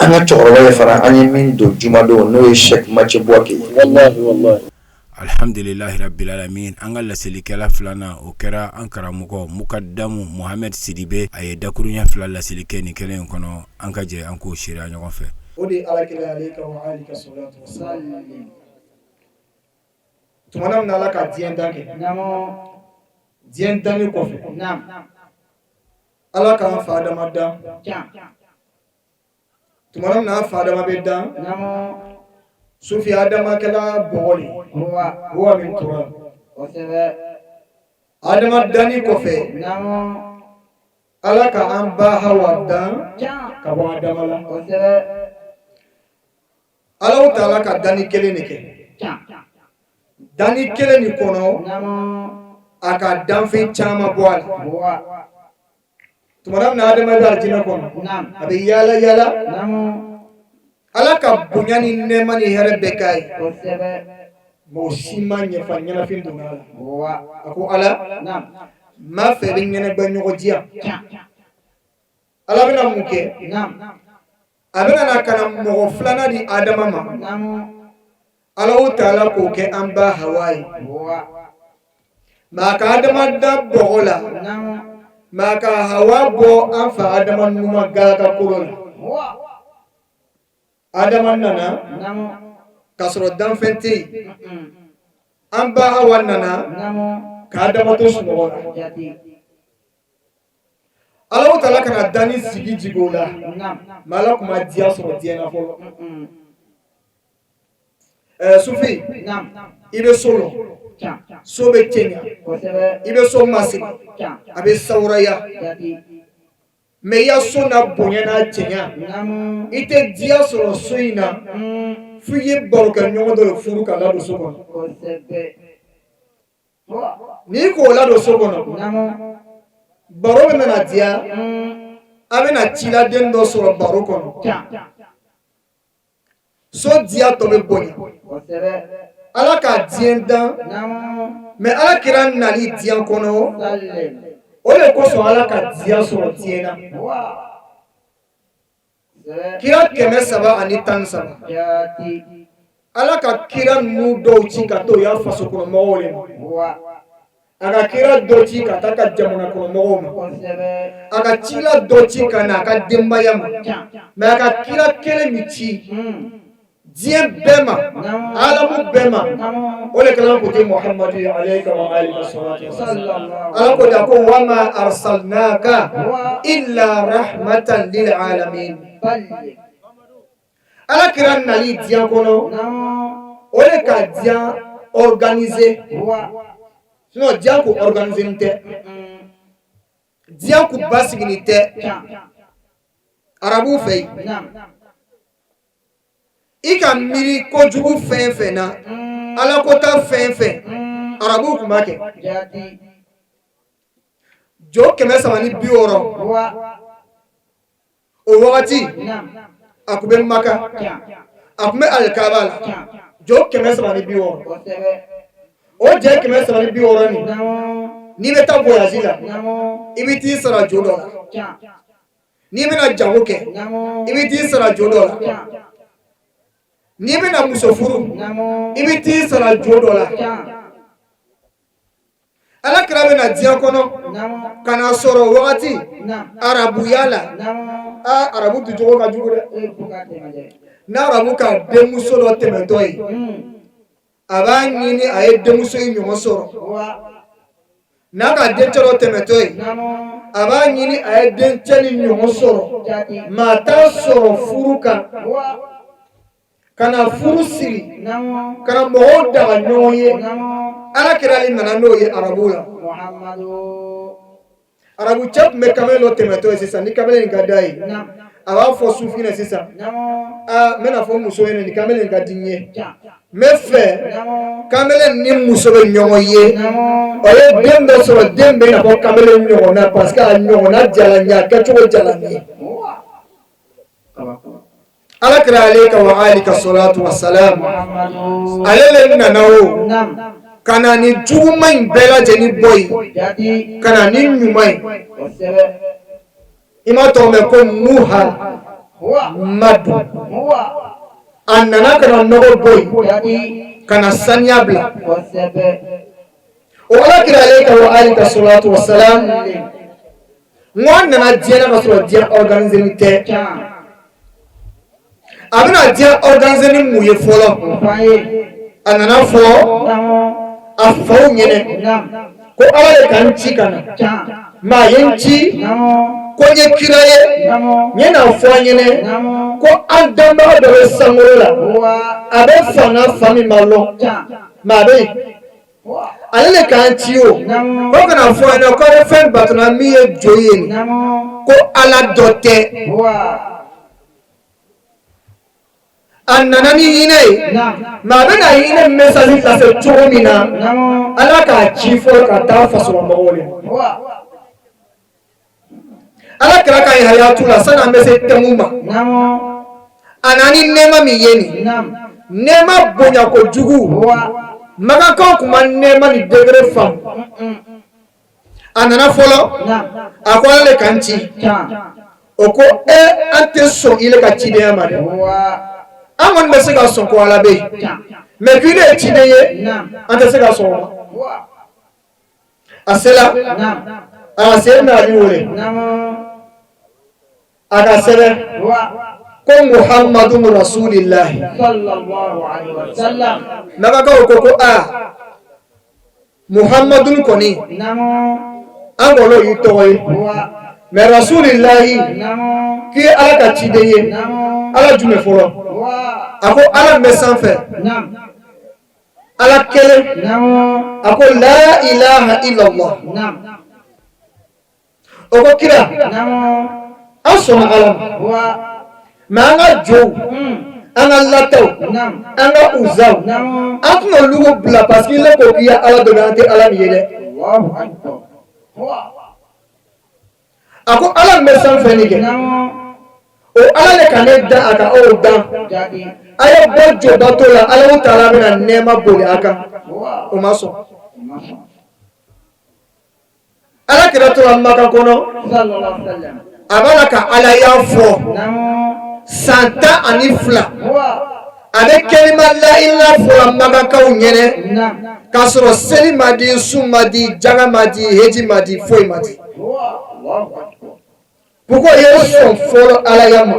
an ka cɛkɔrɔba ye fana, an ye min don jumadon, n'o ye Cheikh Mathieu Bouaké ye. Alhamdulilahi rabbil alamin. An ka laselikɛla filanan, o kɛra an karamɔgɔ Mukadamu Mohamed Sidibe. A ye dakuruɲɛ fila laseli kɛ nin kɛnɛ in kɔnɔ. An ka jɛ an k'o seereya ɲɔgɔn fɛ. O de ye Ala kira alayhi wa alihi salatu wa salam. Tuma min na Ala ka diɲɛ dan kɛ, Diɲɛ danni kɔfɛ, Ala k'an fa Adama dan. Tuma min na an fa Adama bɛ dan, sufi Adama kɛla bɔgɔ de ye, huwa min turab. Adama danni kɔfɛ, Ala ka an ba Hawa dan ka bɔ Adama la. Ala taala ka danni kelen de kɛ. Danni kelen nin kɔnɔ, a ka danfɛn caman bɔ a la. Tuma min na Adama bɛ alijinɛ kɔnɔ, a bɛ yaala yaala, Ala ka bonya ni nɛɛma ni hɛrɛ bɛɛ k'a ye. Mɔgɔ si ma ɲɛfa ɲɛnafin donna a la. A ko Ala, n b'a fɛ i bɛ ɲɛnɛgbɛ ɲɔgɔn di yan. Ala bɛna mun kɛ? A bɛna na ka na mɔgɔ filanan di Adama ma. Ala taala k'o kɛ an ba Hawa ye. Mais a ka Adama dan bɔgɔ la, mais a ka Hawa bɔ an fa Adama numan galaka kolo la. Adama nana k'a sɔrɔ danfɛn tɛ yen. An ba Hawa nana ka Adama to sunɔgɔ la. Ala taala ka na danni sigi jigin o la, mais Ala tun ma diya sɔrɔ diɲɛ na fɔlɔ. Sufi, i bɛ so lɔ, so bɛ cɛɲa, i bɛ so masiri, a bɛ sawuraya, mais i ya so na bonya n'a cɛɲa, i tɛ diya sɔrɔ so in na fo i ye barokɛ ɲɔgɔn dɔ de furu ka ladon so kɔnɔ. N'i k'o ladon so kɔnɔ, baro bɛ nana diya, a bɛna ciladen dɔ sɔrɔ baro kɔnɔ, so diya tɔ bɛ bonya. Ala ka diɲɛ dan, mais Ala kira nali diɲɛ kɔnɔ, o de kosɔn Ala ka diya sɔrɔ diɲɛ na. Kira 313, Ala ka kira ninnu dɔw ci ka taa o ya faso kɔnɔmɔgɔw de ma. A ka kira dɔ ci ka taa ka jamana kɔnɔmɔgɔw ma. A ka cila dɔ ci ka na a ka denbaya ma. Mais a ka kira kelen min ci diɲɛ bɛɛ ma, alamu bɛɛ ma, o de kɛra kuntigi Muhamadu ye, alayhi wa alihi salatu wasalam. Ala ko da ko wama arsalnaka illa rahmatan lil alamin. Ala kira nali diɲɛ kɔnɔ, o de ka diɲɛ organiser. Sinon diɲɛ kun organiser tɛ, diɲɛ kun basiginin tɛ arabuw fɛ yen. I ka miiri kojugu fɛn fɛn na, ala ko ta fɛn fɛn, arabuw tun b'a kɛ. Jo 360, o wagati a tun bɛ Maka, a tun bɛ alikaba la, jo 360. O jɛ 360 nin, n'i bɛ taa voyage la, i bɛ t'i sara jo dɔ la. N'i bɛna jago kɛ, i bɛ t'i sara jo dɔ la. N'i bɛna muso furu, i bɛ t'i sara jo dɔ la. Ala kira bɛ na diɲɛ kɔnɔ ka na sɔrɔ wagati arabuya la. Aa, arabu duncogo ka jugu dɛ. N'arabu ka denmuso dɔ tɛmɛtɔ ye, a b'a ɲini a ye denmuso in ɲɔgɔn sɔrɔ. N'a ka dencɛ dɔ tɛmɛtɔ ye, a b'a ɲini a ye dencɛ nin ɲɔgɔn sɔrɔ. Maa t'a sɔrɔ furu kan ka na furu siri, ka na mɔgɔw daga ɲɔgɔn ye. Ala kira le nana n'o ye arabu la. Arabu cɛ tun bɛ kamalen dɔ tɛmɛtɔ ye sisan, ni kamalen in ka d'a ye, a b'a fɔ sufin na sisan: aa, n bɛna fɔ muso ye, nin kamalen in ka di n ye, n bɛ fɛ kamalen ni muso bɛ ɲɔgɔn ye, o ye den dɔ sɔrɔ, den bɛ n'a fɔ kamalen ɲɔgɔn na, parce que a ɲɔgɔnna diyara n ye, a kɛcogo diyara n ye. Ala kira alayhi wa alihi salatu wa salam, ale le nana o ka na ni juguman in bɛɛ lajɛlen bɔ yen, ka na ni ɲuman ye. I ma tɔgɔ mɛn ko Muhamadu? A nana ka na nɔgɔ bɔ yen, ka na saniya bila. O ala kira alayhi wa alihi salatu wa salam, n ko a nana diɲɛ na ka sɔrɔ diɲɛ organisé tɛ. A bɛna diɲɛ organisé ni mun ye fɔlɔ? A nana fɔ a faw ɲɛnɛ. Ko Ala de ka n ci ka na, mais a ye n ci ko n ye kira ye, n ye n'a fɔ an ɲɛnɛ ko an danbaga dɔ bɛ sankolo la, a bɛ fan na, fan min ma lɔn, mais a bɛ yen. Ale de k'an ci o ko ka na fɔ an ɲɛna ko a bɛ fɛn batona min ye jo ye nin, ko Ala dɔ tɛ. A nana ni hinɛ ye, mais a bɛna hinɛ message lase cogo min na, Ala k'a ci fɔlɔ ka taa fasolamɔgɔw de ma. Ala kira ka hayatu la, sani an bɛ se thème ma, a nana ni nɛɛma min ye nin, nɛɛma bonya kojugu, Makankaw tun ma nɛɛma nin degré faamu. A nana fɔlɔ, a ko Ala le ka n ci. O ko e, an tɛ sɔn ile ka cidenya ma dɛ, an kɔni bɛ se ka sɔn ko Ala bɛ yen, mais k'i ne ye ciden ye, an tɛ se ka sɔn o ma. A sera, a ka Seyidina Ali wele, a ka sɛbɛn ko Muhammadu rasulillahi. Makankaw ko aa, Muhammadu kɔni, an kɔni o y'i tɔgɔ ye, mais rasulillahi, k'i ye Ala ka ciden ye, Ala jumɛn fɔlɔ? A ko Ala min bɛ sanfɛ, Ala kelen. A ko la ilaha illallah. O ko kira, an sɔnna Ala ma, mais an ka jow, an ka Lataw, an ka Uzaw, an tɛna olu bila parce que ile ko k'i ye Ala dɔ, an tɛ Ala min ye dɛ. A ko Ala min bɛ sanfɛ nin kɛ, o Ala de ka ne dan, a ka aw dan. A ye bɔ jobato la, Ala taala bɛna nɛɛma boli a kan. O ma sɔn. Ala kira tora Makan kɔnɔ, a b'a la ka Alaya fɔ san 12. A bɛ kelima la ilaha fɔla Makankaw ɲɛnɛ k'a sɔrɔ seli ma di, sun ma di, jaga ma di, heji ma di, foyi ma di. Pourquoi? Ye sɔn fɔlɔ Alaya ma,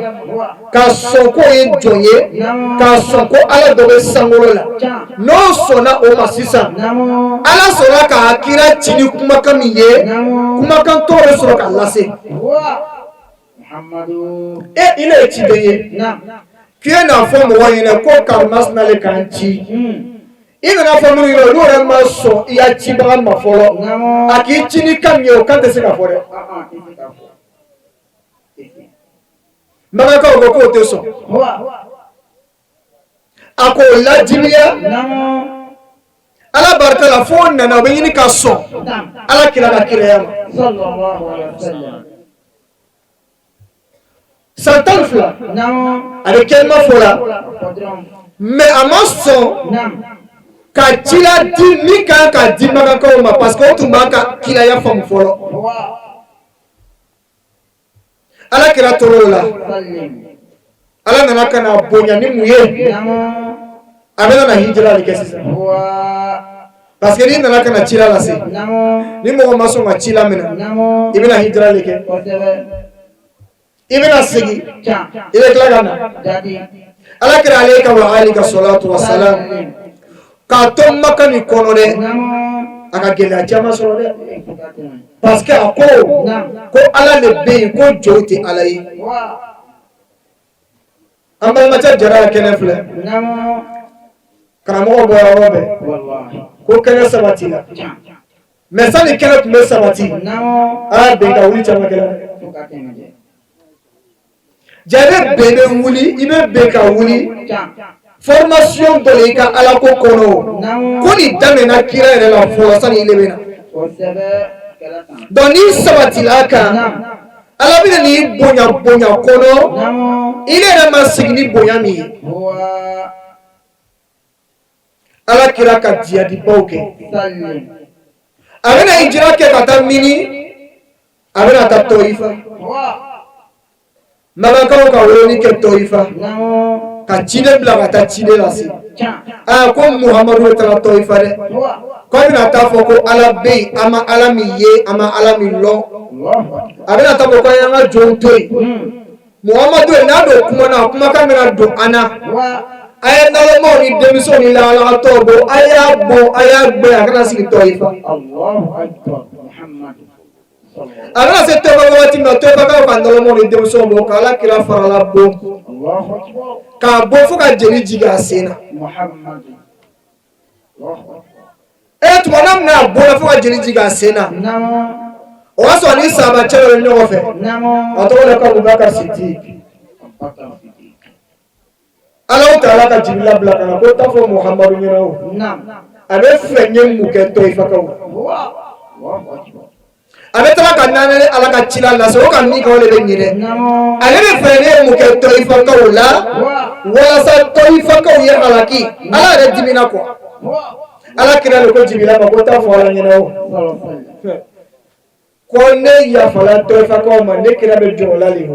ka sɔn k'o ye jɔn ye, k'a sɔn ko Ala dɔ bɛ sankolo la. N'o sɔnna o ma sisan, Ala sɔnna k'a kira ci ni kumakan min ye, kumakan tɔ bɛ sɔrɔ ka lase. E, ile ye ciden ye k'i ye n'a fɔ mɔgɔ ɲɛna ko karimasina le k'an ci. I nana fɔ minnu ɲɛna, olu yɛrɛ ma sɔn i ya cibaga ma fɔlɔ. A k'i ci ni kan min ye, o kan tɛ se ka fɔ dɛ. Makankaw ko k'o tɛ sɔn. A k'o lajimiya Ala barika la, f'o nana, o bɛ ɲini ka sɔn Ala kira ka kiraya ma. San 12 a bɛ kɛlima fɔ la, mais a ma sɔn ka cila di min kan ka di Makankaw ma, parce que o tun b'a ka kiraya faamu fɔlɔ. Ala kira tor'o la, Ala nana ka na bonya ni mun ye? A bɛna na hijira de kɛ sisan, parce que n'i nana ka na cila lase, ni mɔgɔ ma sɔn ka cila minɛ, i bɛna hijira de kɛ, i bɛna segin, i bɛ tila ka na. Ala kira ale ka wa ali ka salatu wa salam, k'a to Maka nin kɔnɔ dɛ, a ka gɛlɛya caman sɔrɔ dɛ, parce que a ko ko Ala de bɛ yen, ko jow tɛ Ala ye. An balimacɛ Jara ya kɛnɛ filɛ, karamɔgɔ bɔra yɔrɔ bɛɛ ko kɛnɛ sabatila, mais sani kɛnɛ tun bɛ sabati, ala bɛn ka wuli caman kɛra dɛ. Ja, i bɛ bɛn bɛ wuli, i bɛ bɛn ka wuli formation dɔ de i ka Ala ko kɔnɔ. Ko nin daminɛna kira yɛrɛ la fɔlɔ sani ile bɛ na. Donc n'i sabatila a kan, Ala bɛna n'i bonya bonya kɔnɔ, i yɛrɛ ma sigi ni bonya min ye. Ala kira ka jihadibaw kɛ, a bɛna hijira kɛ ka taa mini, a bɛna taa Tɔyifa. Makankaw ka weleli kɛ Tɔyifa, ka ciden bila ka taa ciden lase. Aa, ko Muhamadu bɛ taga Tɔyifa dɛ, ko a bɛna taa fɔ ko Ala bɛ yen, an ma Ala min ye, an ma Ala min lɔn. A bɛna taa fɔ ko an y'an ka jɔnw to yen. Muhamadu ye n'a don kuma na, kumakan bɛna don an na. A ye nalomaw ni denmisɛnw ni lagalagatɔw bɔ, a y'a bɔ, a y'a gbɛ, a kana sigi Tɔyifa. A bɛna se Tɔyifa waati min na, Tɔyifakaw ka nalomaw ni denmisɛnw bɔ ka Ala kira farala bon, k'a bon fo ka jeli jigin a sen na. E tuma na min na a bɔra fo ka jeli jigin a sen na, o y'a sɔrɔ ni sahaba cɛ dɔ bɛ ɲɔgɔn fɛ, a tɔgɔ de ko Abubakar Sidiki. Ala taala ka Jibila bila ka na ko taa fɔ Muhamadu ɲɛna, o a bɛ fɛ n ye mun kɛ Tɔyifakaw, a bɛ taga ka naani Ala ka cila lase, o ka min kɛ o de bɛ ɲɛ dɛ. Ale bɛ fɛ ne ye mun kɛ Tɔyifakaw la walasa Tɔyifakaw ye halaki. Ala yɛrɛ dimina quoi. Ala kira de ko Jibila ma ko taa fɔ Ala ɲɛna o ko ne yafala Tɔyifakaw ma, ne kira bɛ jɔ o la de.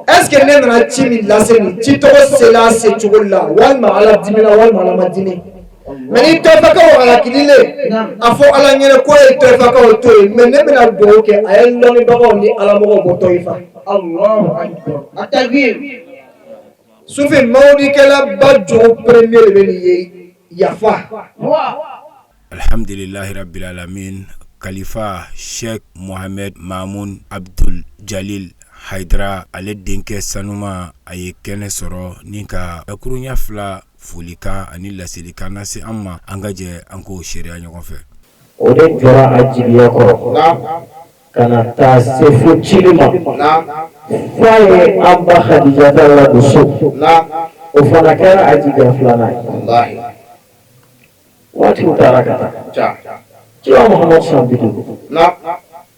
Est ce que ne nana ci min lase, nin ci tɔgɔ sela a se cogo la, walima Ala dimina, walima Ala ma dimi? Mais ni Tɔyifakaw halakili le, a fɔ Ala ɲɛna ko ye Tɔyifakaw to yen, mais ne bɛna dugawu kɛ, a ye lɔnnibagaw ni alamɔgɔw bɔ Tɔyifa. Sufin mawuludikɛlaba jogo premier de bɛ nin ye, yafa. Alhamdulilahi rabbil alamin. Kalifa Sheikh Mohamed Mamoun Abdul Jalil Haidara, ale denkɛ sanuma, a ye kɛnɛ sɔrɔ ni ka dakurunya fila folikan ani laselikan lase an ma. An ka jɛ an k'o seereya ɲɔgɔn fɛ. O de jɔra a jigiya kɔrɔ ka na taa se fo cili ma, f'a ye an ba Hadijata ladon so. O fana kɛra a jigiya filanan ye. Waatiw taara ka taa, ciba Muhamadu san 50,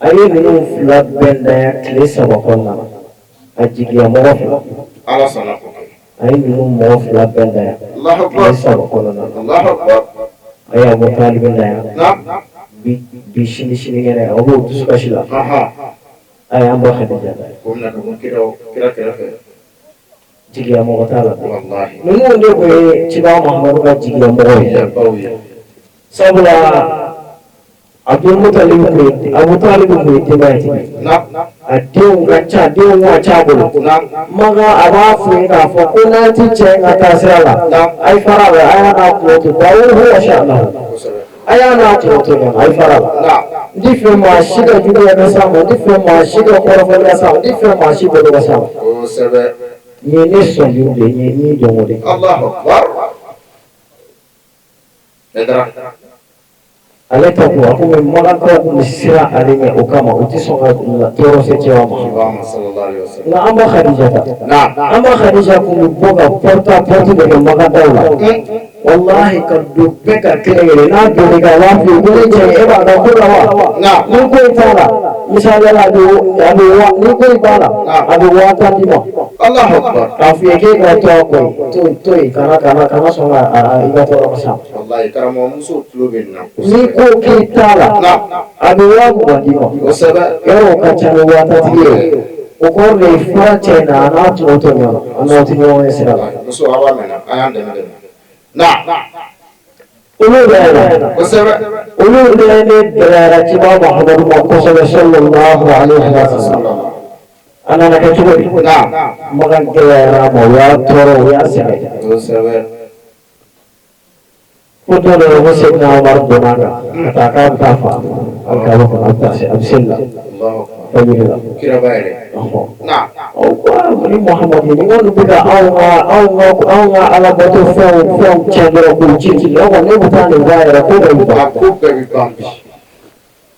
a ye ninnu fila bɛɛ ntanya tile 3 kɔnɔna na. A jigiya mɔgɔ fila, a ye ninnu mɔgɔ fila bɛɛ ntanya tile 3 kɔnɔna na. A ye Abu Talibi ntanya bi bi, sini sinikɛnɛ, o b'o dusukasi la. A ye an ba Hadija ntanya. Jigiya mɔgɔ t'a la. Ninnu de tun ye ciba Muhamadu ka jigiya mɔgɔw ye, sabula Abdul Mutalib tun ye, Abu Talib tun ye denbayatigi, a denw ka ca, denw ka ca a bolo. Maka a b'a f'u ye k'a fɔ ko n'an ti cɛ ka taa sira la, a ye fara a la, a y'a n'a kungo to, da'uhu wa sha'nahu, a y'a n'a kungo to ɲɔgɔn, a ye fara a la. N ti fɛ maa si ka juguya ka s'a ma, n ti fɛ maa si ka kɔrɔfɔli ka s'a ma, n ti fɛ maa si bolo ka s'a ma. Nin ye ne sɔnjuru de ye, nin ye ni dɔnko de ye. Ale ta kun, a kun bɛ Makankaw kun bɛ siran ale ɲɛ, o kama u tɛ sɔn ka tɔɔrɔ se cɛba ma. Nka an ba Khadija ta, an ba Khadija kun bɛ bɔ ka porte à porte de kɛ Makankaw la. Walahi, ka don bɛɛ ka kelen kelen n'a donna i kan, a b'a f'i ye ko ne cɛ, e b'a dɔn ko la wa ni ko in t'a la, misaliya la, a bɛ wa, ni ko in b'a la, a bɛ 10,000 d'i ma k'a f'i ye k'e ka to a kɔ yen, to to yen, kana sɔn ka i ka tɔɔrɔ ka s'a ma. N'i ko k'i t'a la, a bɛ 20,000 d'i ma. Yɔrɔ o ka ca ni 10,000 tigi ye. O kɔrɔ de ye fura cɛ na, a n'a tɔ to ɲɔgɔn na, a n'aw tɛ ɲɔgɔn ye sira la. Olu bɛ olu de ne gɛlɛyara ciba Muhamadu ma kosɛbɛ, sallallahu alaihi wa sallam. A nana kɛ cogo di? Makan gɛlɛyara a ma, u y'a tɔɔrɔ, u y'a sɛgɛn. Ko don dɔ la, ko Seydina Umaru donna a kan ka taa k'a bɛ taa fa alikaba kɔnɔ, a bɛ taa se, a bɛ seli la fajiri la. O ko ni Muhamadu ni kɔni bɛ ka anw ka alabato fɛnw tiɲɛ dɔrɔn k'u ci ci, o kɔni ne bɛ taa nin bɔ a yɛrɛ, ko bɛɛ bɛ ban.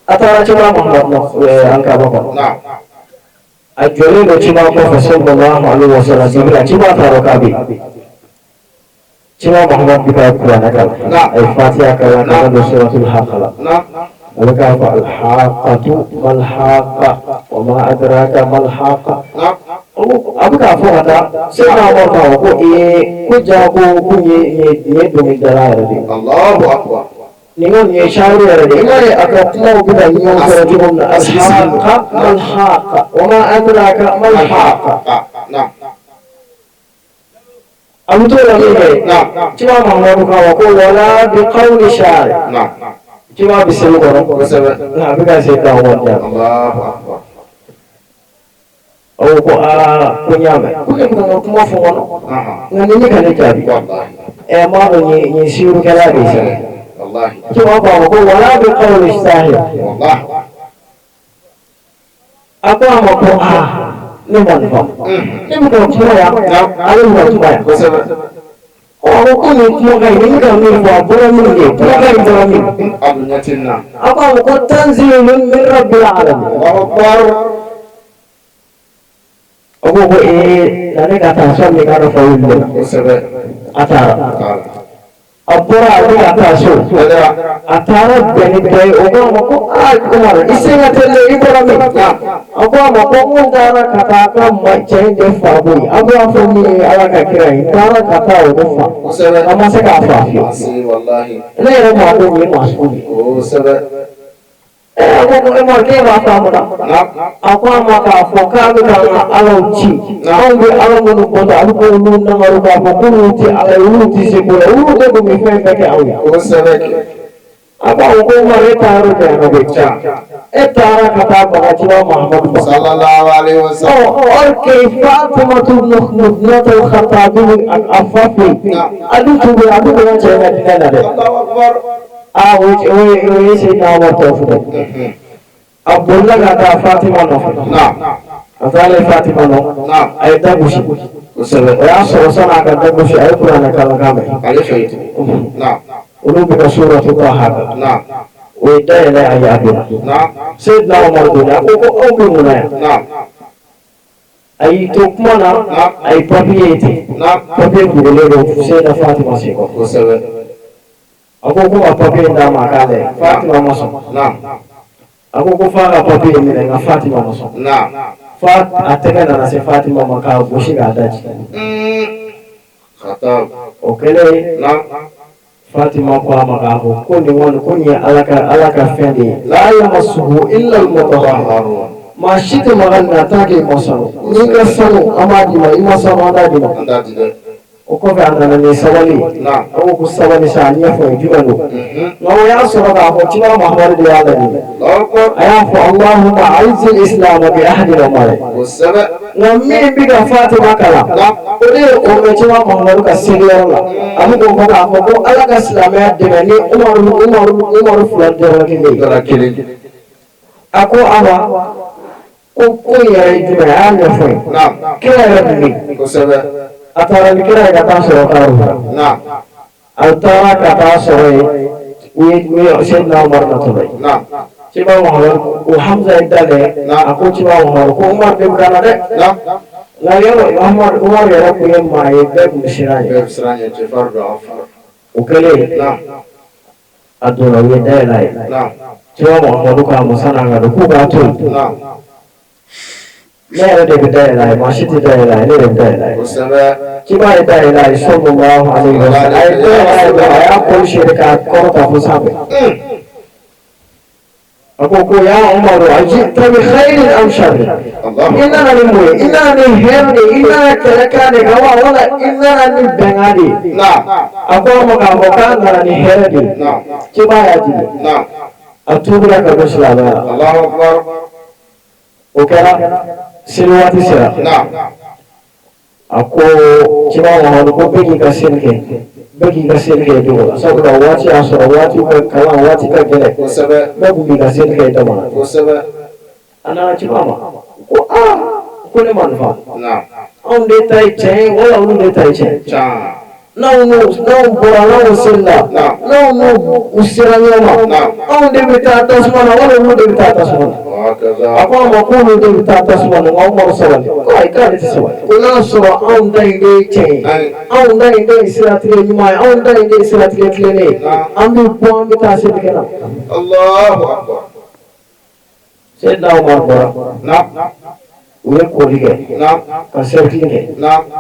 A taara ciba Muhamadu alikaba kɔnɔ, a jɔlen don ciba kɔfɛ, sallallahu alaihi wa sallam. Jibila, ciba t'a dɔn k'a bɛ yen. Ciba Muhammad bɛ ka kuranɛ kalan, a ye Fatiha kalan ka don suratul Haqqa la. A bɛ k'a fɔ: alhaqatu malhaqa wa ma adraka malhaqa. A bɛ k'a fɔ ka taa, Seydina Umar k'a fɔ ko ee, ko ja ko nin ye dɔnkilidala yɛrɛ de ye. Nin ko nin ye shayiru yɛrɛ de ye. I m'a ye a ka kumaw bɛ ka ɲɔgɔn sɔrɔ cogo min na: alhaqa malhaqa wa ma adraka malhaqa. A bɛ t'o la min kɛ, ciba Muhamadu k'a ma ko wala bi qawli sha'ir. Ciba bɛ seli kɔnɔ, a bɛ ka Seydina Umar jaabi. A ko ko aa ko n y'a mɛn ko ne bɛ ka n ka kuma fɔ kɔnɔ nka ni ne ka ne jaabi ɛ n b'a dɔn nin ye sihirikɛla de ye sa cɛba ko a ma ko wala bi qawli sahir a ko a ma ko aa ne ma nin faamu ne bɛ ka kuma yan ale bɛ ka kuma yan ɔ a ko ko nin kumakan in ni ka min fɔ a bɔra min de kumakan in bɔra min a ko a ma ko tanzilun min rabbil alamin a ko ko ee na ne ka taa sɔn ka dɔ fa wuli la a taara a bɔra a bɛ ka taa so a taara bɛn ni dɔ ye o ko a ma ko aa Umaru i sen ka teli dɛ i bɔra min a ko a ma ko n taara ka taa ka ma cɛ in de fa koyi a b'a fɔ min ye Ala ka kira ye n taara ka taa o de fa a ma se k'a fa fiyewu ne yɛrɛ ma ko nin ye maa sugu de ye. A ko Umaru k'e b'a faamu na a ko a ma k'a fɔ k'a bɛ ka an ka alaw ci anw bɛ ala minnu bato a bɛ k'olu namaru k'a fɔ k'olu tɛ ala ye olu tɛ se ko la olu de tun bɛ fɛn bɛɛ kɛ anw ye a ko awɔ ko Umaru e taa yɔrɔ janyana koyi e taara ka taa baga ciba Mahamadu ma sallallahu alaihi wasallam or que Fatimatu ibnatul Khattabi a fa fɛ yen a dun tun bɛ a dun bɛ ka cɛ ka diinɛ na dɛ. Aa o ye Seydina Umar tɔ fɔ dɛ a bolila ka taa Fatima nɔfɛ a taalen Fatima nɔ a ye da gosi o y'a sɔrɔ sani a ka da gosi a ye kuranɛ kalankan mɛn olu bɛ ka suratu Taha kan o ye da yɛlɛ a ye a donna Seydina Umar donna a ko ko aw bɛ mun na yan a y'i to kuma na a ye papiye ye ten papiye dogolen don Seydina Fatima senkɔrɔ a ko ko ka papiye in d'a ma a k'a lajɛ Fatima ma sɔn a ko ko f'a ka papiye in minɛ nka Fatima ma sɔn f'a a tɛgɛ nana se Fatima ma k'a gosi k'a daji o kɛlen Fatima ko a ma k'a fɔ ko nin kɔni ko nin ye Ala ka Ala ka fɛn de ye la yamassuhu illa al-mutahharun maa si tɛ maga nin na tant que i ma sanu n'i ka sanu an b'a d'i ma i ma sanu an t'a d'i ma o kɔfɛ a nana ni sabali a ko ko sabali sa a ɲɛfɔ ye jumɛn don nka o y'a sɔrɔ k'a fɔ ciba Muhamadu de y'a laɲini a y'a fɔ Allahumma a'izil islam bi ahadi Umar nka min bɛ ka Fatima kalan o de ye o mɛn ciba Muhamadu ka seliyɔrɔ la a bɛ k'o fɔ k'a fɔ ko Ala ka silamɛya dɛmɛ ni Umaru Umaru Umaru fila dɔrɔn kelen ye a ko a ma ko ko in yɛrɛ ye jumɛn ye a y'a ɲɛfɔ ye kira yɛrɛ tun bɛ yen a taara ni kira ye ka taa sɔrɔ karo la a taara ka taa sɔrɔ yen u ye u ye Seydina Umaru natɔla ye ciba Muhamadu ko Hamza ye da dɛ a ko ciba Muhamadu ko Umaru de bɛ ka na dɛ nka yɔrɔ Umaru Umaru yɛrɛ tun ye maa ye bɛɛ tun bɛ siran a ɲɛ o kɛlen a donna u ye da yɛlɛ a ye ciba Muhamadu k'a ma san'a ka don k'u k'a to yen ne yɛrɛ de bɛ da yɛlɛ a ye maa si tɛ da yɛlɛ a ye ne de bɛ da yɛlɛ a ye ciba ye da yɛlɛ a ye sallallahu alaihi wa sallam a ye da yɛlɛ a ye dɔrɔn a y'a kɔli seri k'a kɔrɔta fo sanfɛ a ko ko ya Umaru ajita bi khairin am sharrin i nana ni mun ye i nana ni hɛrɛ de ye i nana kɛlɛkan de kan wa wala i nana ni bɛnkan de ye a ko a ma k'a fɔ k'a nana ni hɛrɛ de ye ciba y'a jigin a tuubira ka bɔ silamɛya la o kɛra seli waati sera a ko ciba Muhamadu ko bɛɛ k'i ka seli kɛ bɛɛ k'i ka seli kɛ i dogo la sabula waati y'a sɔrɔ waati ka kalan waati ka gɛlɛn bɛɛ kun b'i ka seli kɛ i dama na a nana ciba ma ko aa ko ne ma nin faamu anw de ta ye tiɲɛ ye wala olu de ta ye tiɲɛ ye n'anw n'u n'anw bɔra n'anw selila n'anw n'u u sera ɲɔgɔn ma anw de bɛ taa tasuma na wala olu de bɛ taa tasuma na a ko a ma k'olu de bɛ taa tasuma na nka Umaru sabali ko ayi k'ale tɛ sabali ko n'a sɔrɔ anw ta in de ye tiɲɛ ye anw ta in de ye siratigɛ ɲuman ye anw ta in de ye siratigɛ tilennen ye an bɛ bɔ an bɛ taa selikɛla Seydina Umar bɔra u ye koli kɛ ka cercle kɛ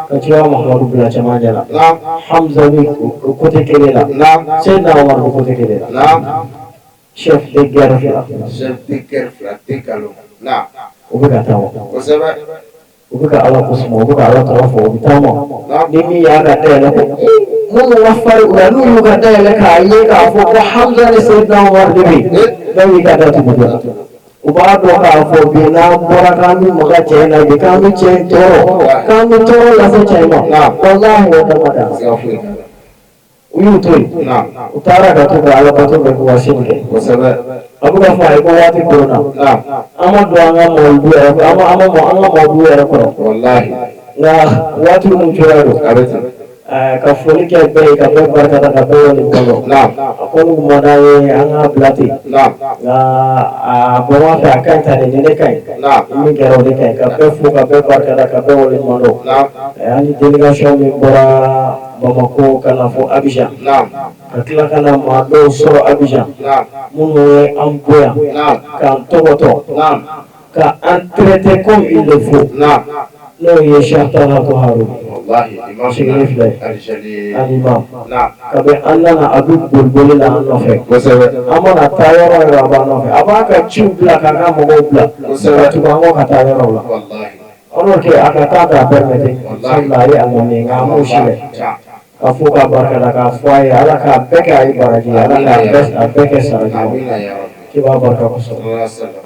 ka ciba Muhamadu bila cɛmancɛ la Hamza bɛ côté kelen la Seydina Umar bɛ côté kelen la chef de guerre fila u bɛ ka taama u bɛ ka Ala ko suma u bɛ ka Ala tɔgɔ fɔ u bɛ taama ni min y'a ka dayɛlɛ ko minnu ka farin u la n'u y'u ka dayɛlɛ k'a ye k'a fɔ ko Hamza ni Seydina Umar de bɛ yen bɛɛ b'i ka da tugu dɔrɔn. U b'a dɔn k'a fɔ bi n'an bɔra k'an bɛ maga cɛ in na bi k'an bɛ cɛ in tɔɔrɔ k'an bɛ tɔɔrɔ lase cɛ in ma walahi o dama da u y'u to yen u taara ka to ka alabato kɛ k'u ka seli kɛ a bɛ ka fɔ a ye ko waati koronna an ma don an ka mawuludu yɛrɛ an ma an ma an ka mawuludu yɛrɛ kɔrɔ nka waati min cogoya don ka foli kɛ bɛɛ ye ka bɛɛ barika da ka bɛɛ waleɲuman dɔn a kɔni kun man d'an ye an k'a bila ten nka a bɔ fɛ a ka ɲi tan de ni ne ka ɲi min kɛra o de ka ɲi ka bɛɛ fo ka bɛɛ barika da ka bɛɛ waleɲuman dɔn an ni délégation min bɔra Bamakɔ ka na fo Abijan ka tila ka na maa dɔw sɔrɔ Abijan minnu ye an bonya k'an tɔbɔtɔ ka an traiter comme il le faut n'o ye Cheikh Talatu Haruna sigilen filɛ alimam kabi an nana a bɛ boliboli la an nɔfɛ an mana taa yɔrɔ o yɔrɔ a b'an nɔfɛ a b'a ka ciw bila k'a ka mɔgɔw bila ka tugu an kɔ ka taa yɔrɔw la alors que a ka temps t'a permettre sabula a ye alimami ye nka a m'o si kɛ ka fo k'a barika da k'a fɔ a ye ala k'a bɛɛ kɛ a ye baraji ye ala k'a bɛɛ kɛ saraji ye k'i b'a barika kosɔn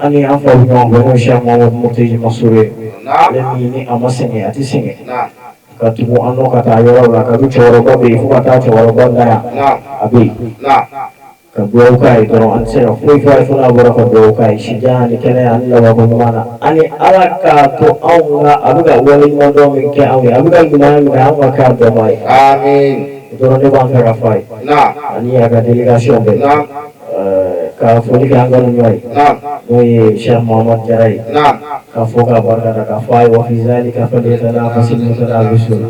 ani an fa bɛ ɲɔgɔn fɛ n'o ye Cheikh Mahamadu Murtiji Masuru ye ale min ni a ma sɛgɛn a tɛ sɛgɛn ka tugu an nɔ ka taa yɔrɔw la kabi cɛkɔrɔba bɛ yen fo ka taa cɛkɔrɔba na yan a bɛ yen ka dugawu k'a ye dɔrɔn an tɛ se ka foyi fɔ a ye fo n'a bɔra ka dugawu k'a ye sijan ani kɛnɛya ani labanko ɲuman na ani ala k'a to anw ka a bɛ ka waleɲumandɔn min kɛ anw ye a bɛ ka ɲumanya min kɛ anw ka kɛ a dɔnbaa ye amiin o dɔrɔn de b'an fɛ ka fɔ a ye ani a ka délégation bɛɛ ka foli kɛ an kanu ɲɔgɔn ye n'o ye Cheikh Mahamadu Jara ye ka fo k'a barika da k'a fɔ a ye wa fi zalika falyatanafasil mutanafisun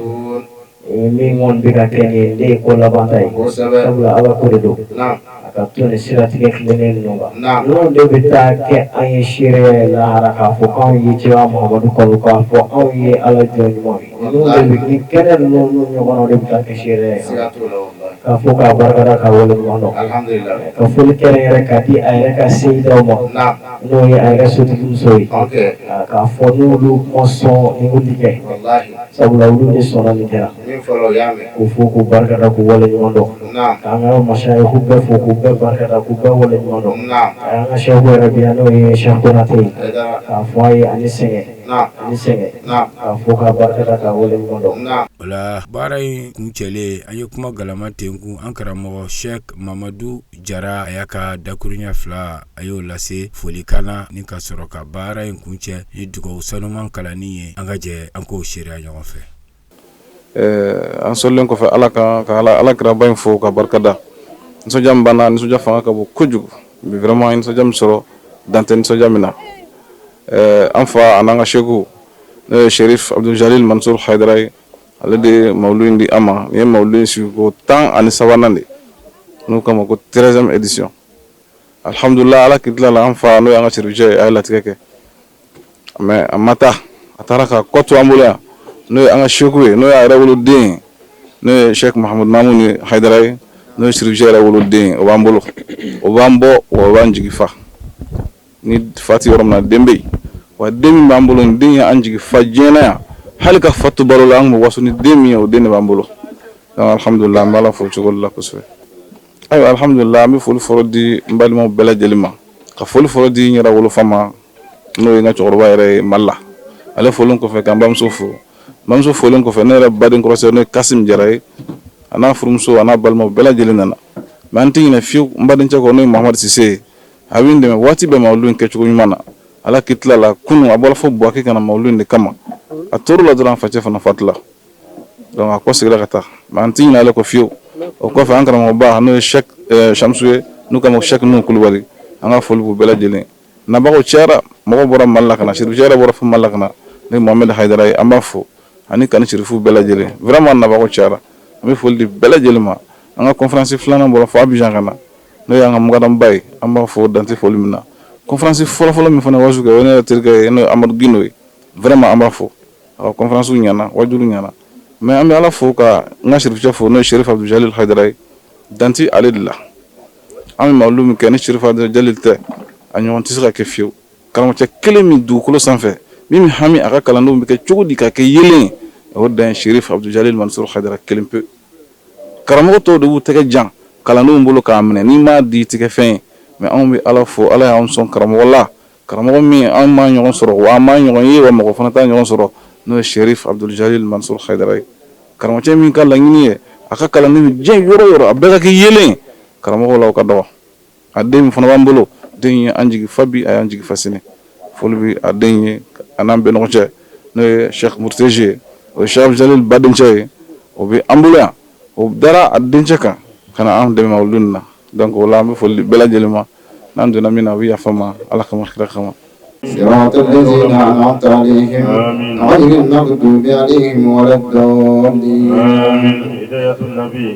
Min kɔni bɛ ka kɛ nin ye nin de ye ko laban ta ye sabula Ala ko de don a ka to nin siratigɛ tilennen ninnu kan ninnu de bɛ taa kɛ an ye seereya ye lahara k'a fɔ k'anw ye cɛba Muhamadu kanu k'a fɔ anw ye Ala jɔn ɲumanw ye ninnu de bɛ nin kɛnɛ ninnu n'u ɲɔgɔnnaw de bɛ taa kɛ seereya ye k'a fo k'a barika da k'a waleɲuman dɔn ka foli kɛrɛnkɛrɛn k'a di a yɛrɛ ka seyidaw ma n'o ye a yɛrɛ sotigimuso ye k'a fɔ n'olu ma sɔn nin kun tɛ kɛ Sabula olu de sɔnna nin kɛra k'u fo k'u barika da k'u waleɲuman dɔn k'an ka masayiku bɛɛ fo k'u bɛɛ barika da k'u bɛɛ waleɲuman dɔn an ka sɛku yɛrɛ bi yan n'o ye Sɛki Konate ye k'a fɔ a ye a ni sɛgɛn a ni sɛgɛn k'a fo k'a barika da k'a waleɲuman dɔn. O la baara in kuncɛlen an ye kuma galama tenkun an karamɔgɔ Sɛki Mamadu Jara a y'a ka dakuruɲɛ fila a y'o lase folikan na ni ka sɔrɔ ka baara in kuncɛ ni dugawu sanuman kalanni ye an ka jɛ an k'o seereya ɲɔgɔn fɛ. An sɔrɔlen kɔfɛ ala kan ka ala kiraba in fo ka barika da nisɔndiya min b'an na nisɔndiya fanga ka bon kojugu bi vraiment nisɔndiya min sɔrɔ dan tɛ nisɔndiya min na an fa an'an ka seku n'o ye Sherif Abdul Jalil Mansur Hayidara ye ale de ye mawulu in di an ma nin ye mawulu in sigiko 13nan de n'u k'a ma ko 13e édition alihamdulila ala k'i tila la an fa n'o y'an ka sirifukɛ ye a ye latigɛ kɛ mais a ma taa a taara ka kɔ to an bolo yan n'o ye an ka seku ye n'o y'a yɛrɛ woloden ye n'o ye Sɛki Mahamadu Mamu Hayidara ye n'o ye sirifukɛ yɛrɛ woloden ye o b'an bolo o b'an bɔ wa o b'an jigi fa ni fa tɛ yɔrɔ min na den bɛ yen wa den min b'an bolo nin den ye an jigi fa diɲɛ na yan hali ka fa to balo la an tun bɛ waso ni den min ye o den de b'an bolo donc alhamdulila an bɛ Ala fo cogo la kosɛbɛ ayiwa alhamdulila an bɛ foli fɔlɔ di n balimaw bɛɛ lajɛlen ma ka foli fɔlɔ di n yɛrɛ wolofa ma n'o ye n ka cɛkɔrɔba yɛrɛ ye Mali la ale folen kɔfɛ ka n bamuso fo n bamuso folen kɔfɛ ne yɛrɛ baden kɔrɔsɛ n'o ye Kasim Jara ye a n'a furumuso a n'a balimaw bɛɛ lajɛlen nana mais an tɛ ɲinɛ fiyewu n badencɛ kɔ n'o ye Mahamadu Sise ye a bɛ n dɛmɛ waati bɛɛ mawulu in kɛcogo ɲuman na ala k'i tila la kunun a bɔra fo Buwake ka na mawulu in de kama a tor'o la dɔrɔn a facɛ fana fatula donc a kɔseginna ka taa mais an tɛ ɲinɛ ale kɔ fiyewu o kɔfɛ an karamɔgɔba n'o ye Sɛki Shamsu ye n'u k'a ma Sɛki Nuhu Kulubali an ka foli b'u bɛɛ lajɛlen nabagaw cayara mɔgɔw bɔra Mali la ka na sirifukɛ yɛrɛ bɔra fo Mali la ka na ni Mohamed Hayidara ye an b'a fo ani kani sirifu bɛɛ lajɛlen vraiment nabagaw cayara an bɛ foli di bɛɛ lajɛlen ma an ka conférence filanan bɔra fo Abidjan ka na n'o y'an ka mukadamba ye an b'a fo dan tɛ foli min na conférence fɔlɔfɔlɔ min fana waaju kɛ o ye ne yɛrɛ terikɛ ye n'o ye Amadu Gindo ye vraiment an b'a fo a ka conférence ɲɛna waajuli ɲɛna mais an bɛ Ala fo ka n ka sirifukɛ fo n'o ye Sherif Abdul Jalil Hayidara ye dan tɛ ale de la an bɛ mawulu min kɛ ni Sherif Abdul Jalil tɛ a ɲɔgɔn tɛ se ka kɛ fiyewu karamɔgɔcɛ kelen min dugukolo sanfɛ min bɛ hami a ka kalandenw bɛ kɛ cogo di ka kɛ yeelen ye o dan ye Sherif Abdul Jalil Mansur Hayidara kelen pe karamɔgɔ tɔw de b'u tɛgɛ jan kalandenw bolo k'a minɛ n'i m'a di i tɛ kɛ fɛn ye mais anw bɛ Ala fo Ala y'anw sɔn karamɔgɔ la Karamɔgɔ min an ma ɲɔgɔn sɔrɔ, wa an ma ɲɔgɔn ye, wa mɔgɔ fana t'a ɲɔgɔn sɔrɔ, n'o ye Sherif Abdul Jalil Mansur Haidara ye. Karamɔgɔcɛ min ka laɲini ye a ka kalanden diɲɛ yɔrɔ yɔrɔ a bɛɛ ka kɛ yeelen. Karamɔgɔ la o ka dɔgɔ. A den min fana b'an bolo, den ye an jigi fa bi, a y'an jigi fa sini. Foli bɛ a den ye a n'an bɛɛ ɲɔgɔn cɛ, n'o ye Sheikh Murteji ye, o ye Sheikh Abdul Jalil ba dencɛ ye. O bɛ an bolo yan, o dara a dencɛ kan ka na an dɛmɛ olu na. Donc o la an bɛ foli di bɛɛ lajɛlen ma. N'an donna min na, a bɛ yafa ma Ala kama, kira kama. صراط الذين أنعمت عليهم غير المغضوب عليهم ولا الضالين.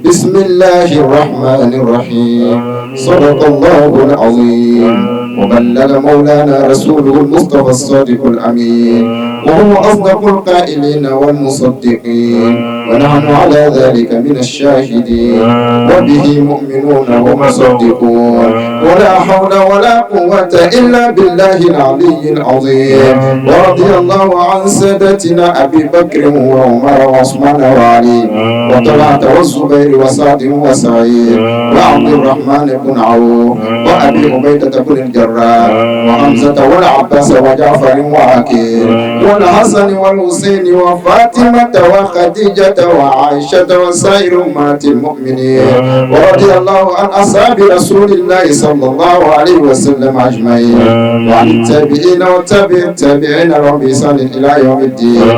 بسم الله الرحمن الرحيم. صدق الله العظيم وبلغ مولانا رسوله المصطفى الصادق الأمين، وهو أصدق القائلين والمصدقين، ونحن على ذلك من الشاهدين وبه مؤمنون ومصدقون، ولا حول ولا قوة إلا بالله العلي العظيم. ورضي الله عن سادتنا أبي بكر وعمر وعثمان وعلي وطلحة والزبير وسعد وسعيد وعبد الرحمن بن عوف وأبي عبيدة بن الجراح وحمزة والعباس وجعفر وعقيل والحسن والحسين وفاطمة وخديجة وعائشة وسائر أمهات المؤمنين، ورضي الله عن أصحاب رسول الله صلى الله عليه وسلم أجمعين، وعن التابعين والتابع التابعين لهم بإحسان إلى يوم الدين.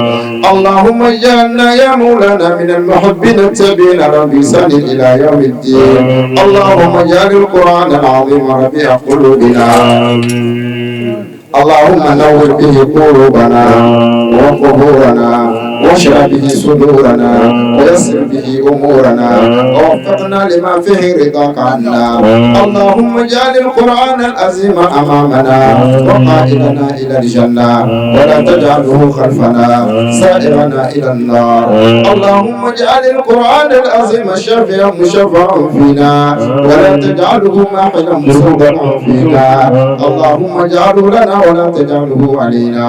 اللهم اجعلنا يا مولانا من المحبين التابعين لهم بإحسان إلى يوم الدين. اللهم اجعل القرآن العظيم ربيع قلوبنا. اللهم نور به قلوبنا وقبورنا، واشرح به صدورنا، ويسر به أمورنا، ووفقنا لما فيه رضاك عنا. اللهم اجعل القرآن العظيم أمامنا وقائدنا إلى الجنة، ولا تجعله خلفنا سائرنا إلى النار. اللهم اجعل القرآن العظيم شفيعا مشفعا فينا، ولا تجعله ماحلا مصدقا فينا. اللهم اجعله لنا ولا تجعله علينا.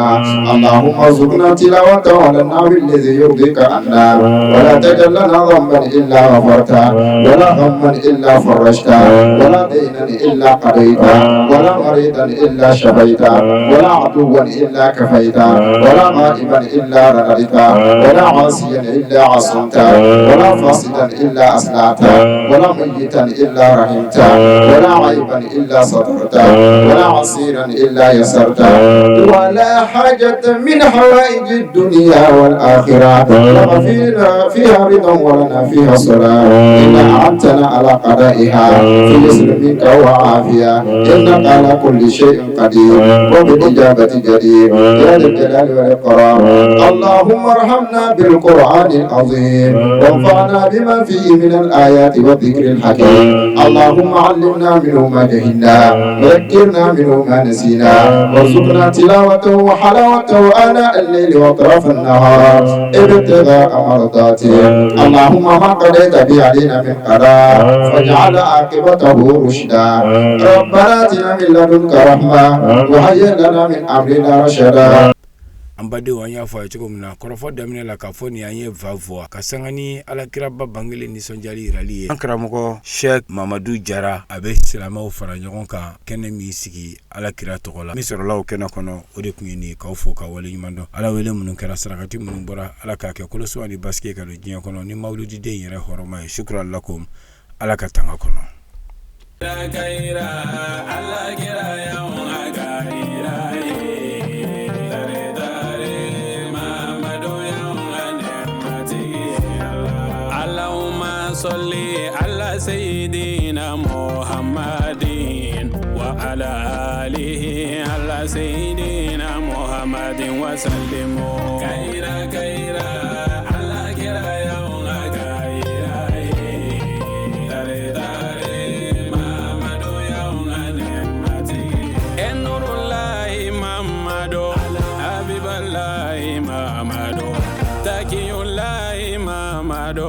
اللهم ارزقنا تلاوته على النحو الذي يرضيك عنا، ولا تجعل لنا ذنبا إلا غفرته، ولا غما إلا فرجته، ولا دينا إلا قضيته، ولا مريضا إلا شفيته، ولا عدوا إلا كفيته، ولا غائبا إلا رددته، ولا عاصيا إلا عصمته، ولا فاسدا إلا أصلحته، ولا ميتا إلا رحمته، ولا عيبا إلا سترته، ولا عسيرا إلا يسرته، ولا حاجة من حوائج الدنيا والآخرة لك فيها رضا ولنا فيها صلاة إلا أعنتنا على قضائها في يسر منك وعافية، إنك على كل شيء قدير وبالإجابة جدير يا ذا الجلال والإكرام. اللهم ارحمنا بالقرآن العظيم، وانفعنا بما فيه من الآيات والذكر الحكيم. اللهم علمنا منه ما جهلنا، وذكرنا منه ما نسينا، وارزقنا تلاوته وحلاوته آناء الليل وأطراف النهار ابتغاء مرضاته. اللهم ما قضيت به علينا من قضاء فاجعل عاقبته رشدا. ربنا آتنا من لدنك رحمة وهيئ لنا من أمرنا رشدا. An badenw, an y'a fɔ a ye cogo min na kɔrɔfɔ daminɛ la, k'a fɔ nin an ye va fɔ ka sanga ni alakiraba bangelen nisɔndiyali yirali ye. An karamɔgɔ Sheikh Mamadu Jara, a bɛ silamɛw fara ɲɔgɔn kan kɛnɛ min sigi alakira tɔgɔ la, min sɔrɔla o kɛnɛ kɔnɔ, o de tun ye nin. K'aw fo ka waleɲuman dɔn. Ala wele minnu kɛra, sarakati minnu bɔra, Ala k'a kɛ kolosuwa ni basigi ka don diɲɛ kɔnɔ ni mawuludiden yɛrɛ hɔrɔma ye. Shukran lakum. Ala ka tanga kɔnɔ. صل على سيدنا محمد وعلى آله، على سيدنا محمد وسلم. كيرا كيرا على كيرا يوم كيرا تاري تاري محمد يوم نعمتي النور الله محمد حبيب الله محمد تقي الله محمد.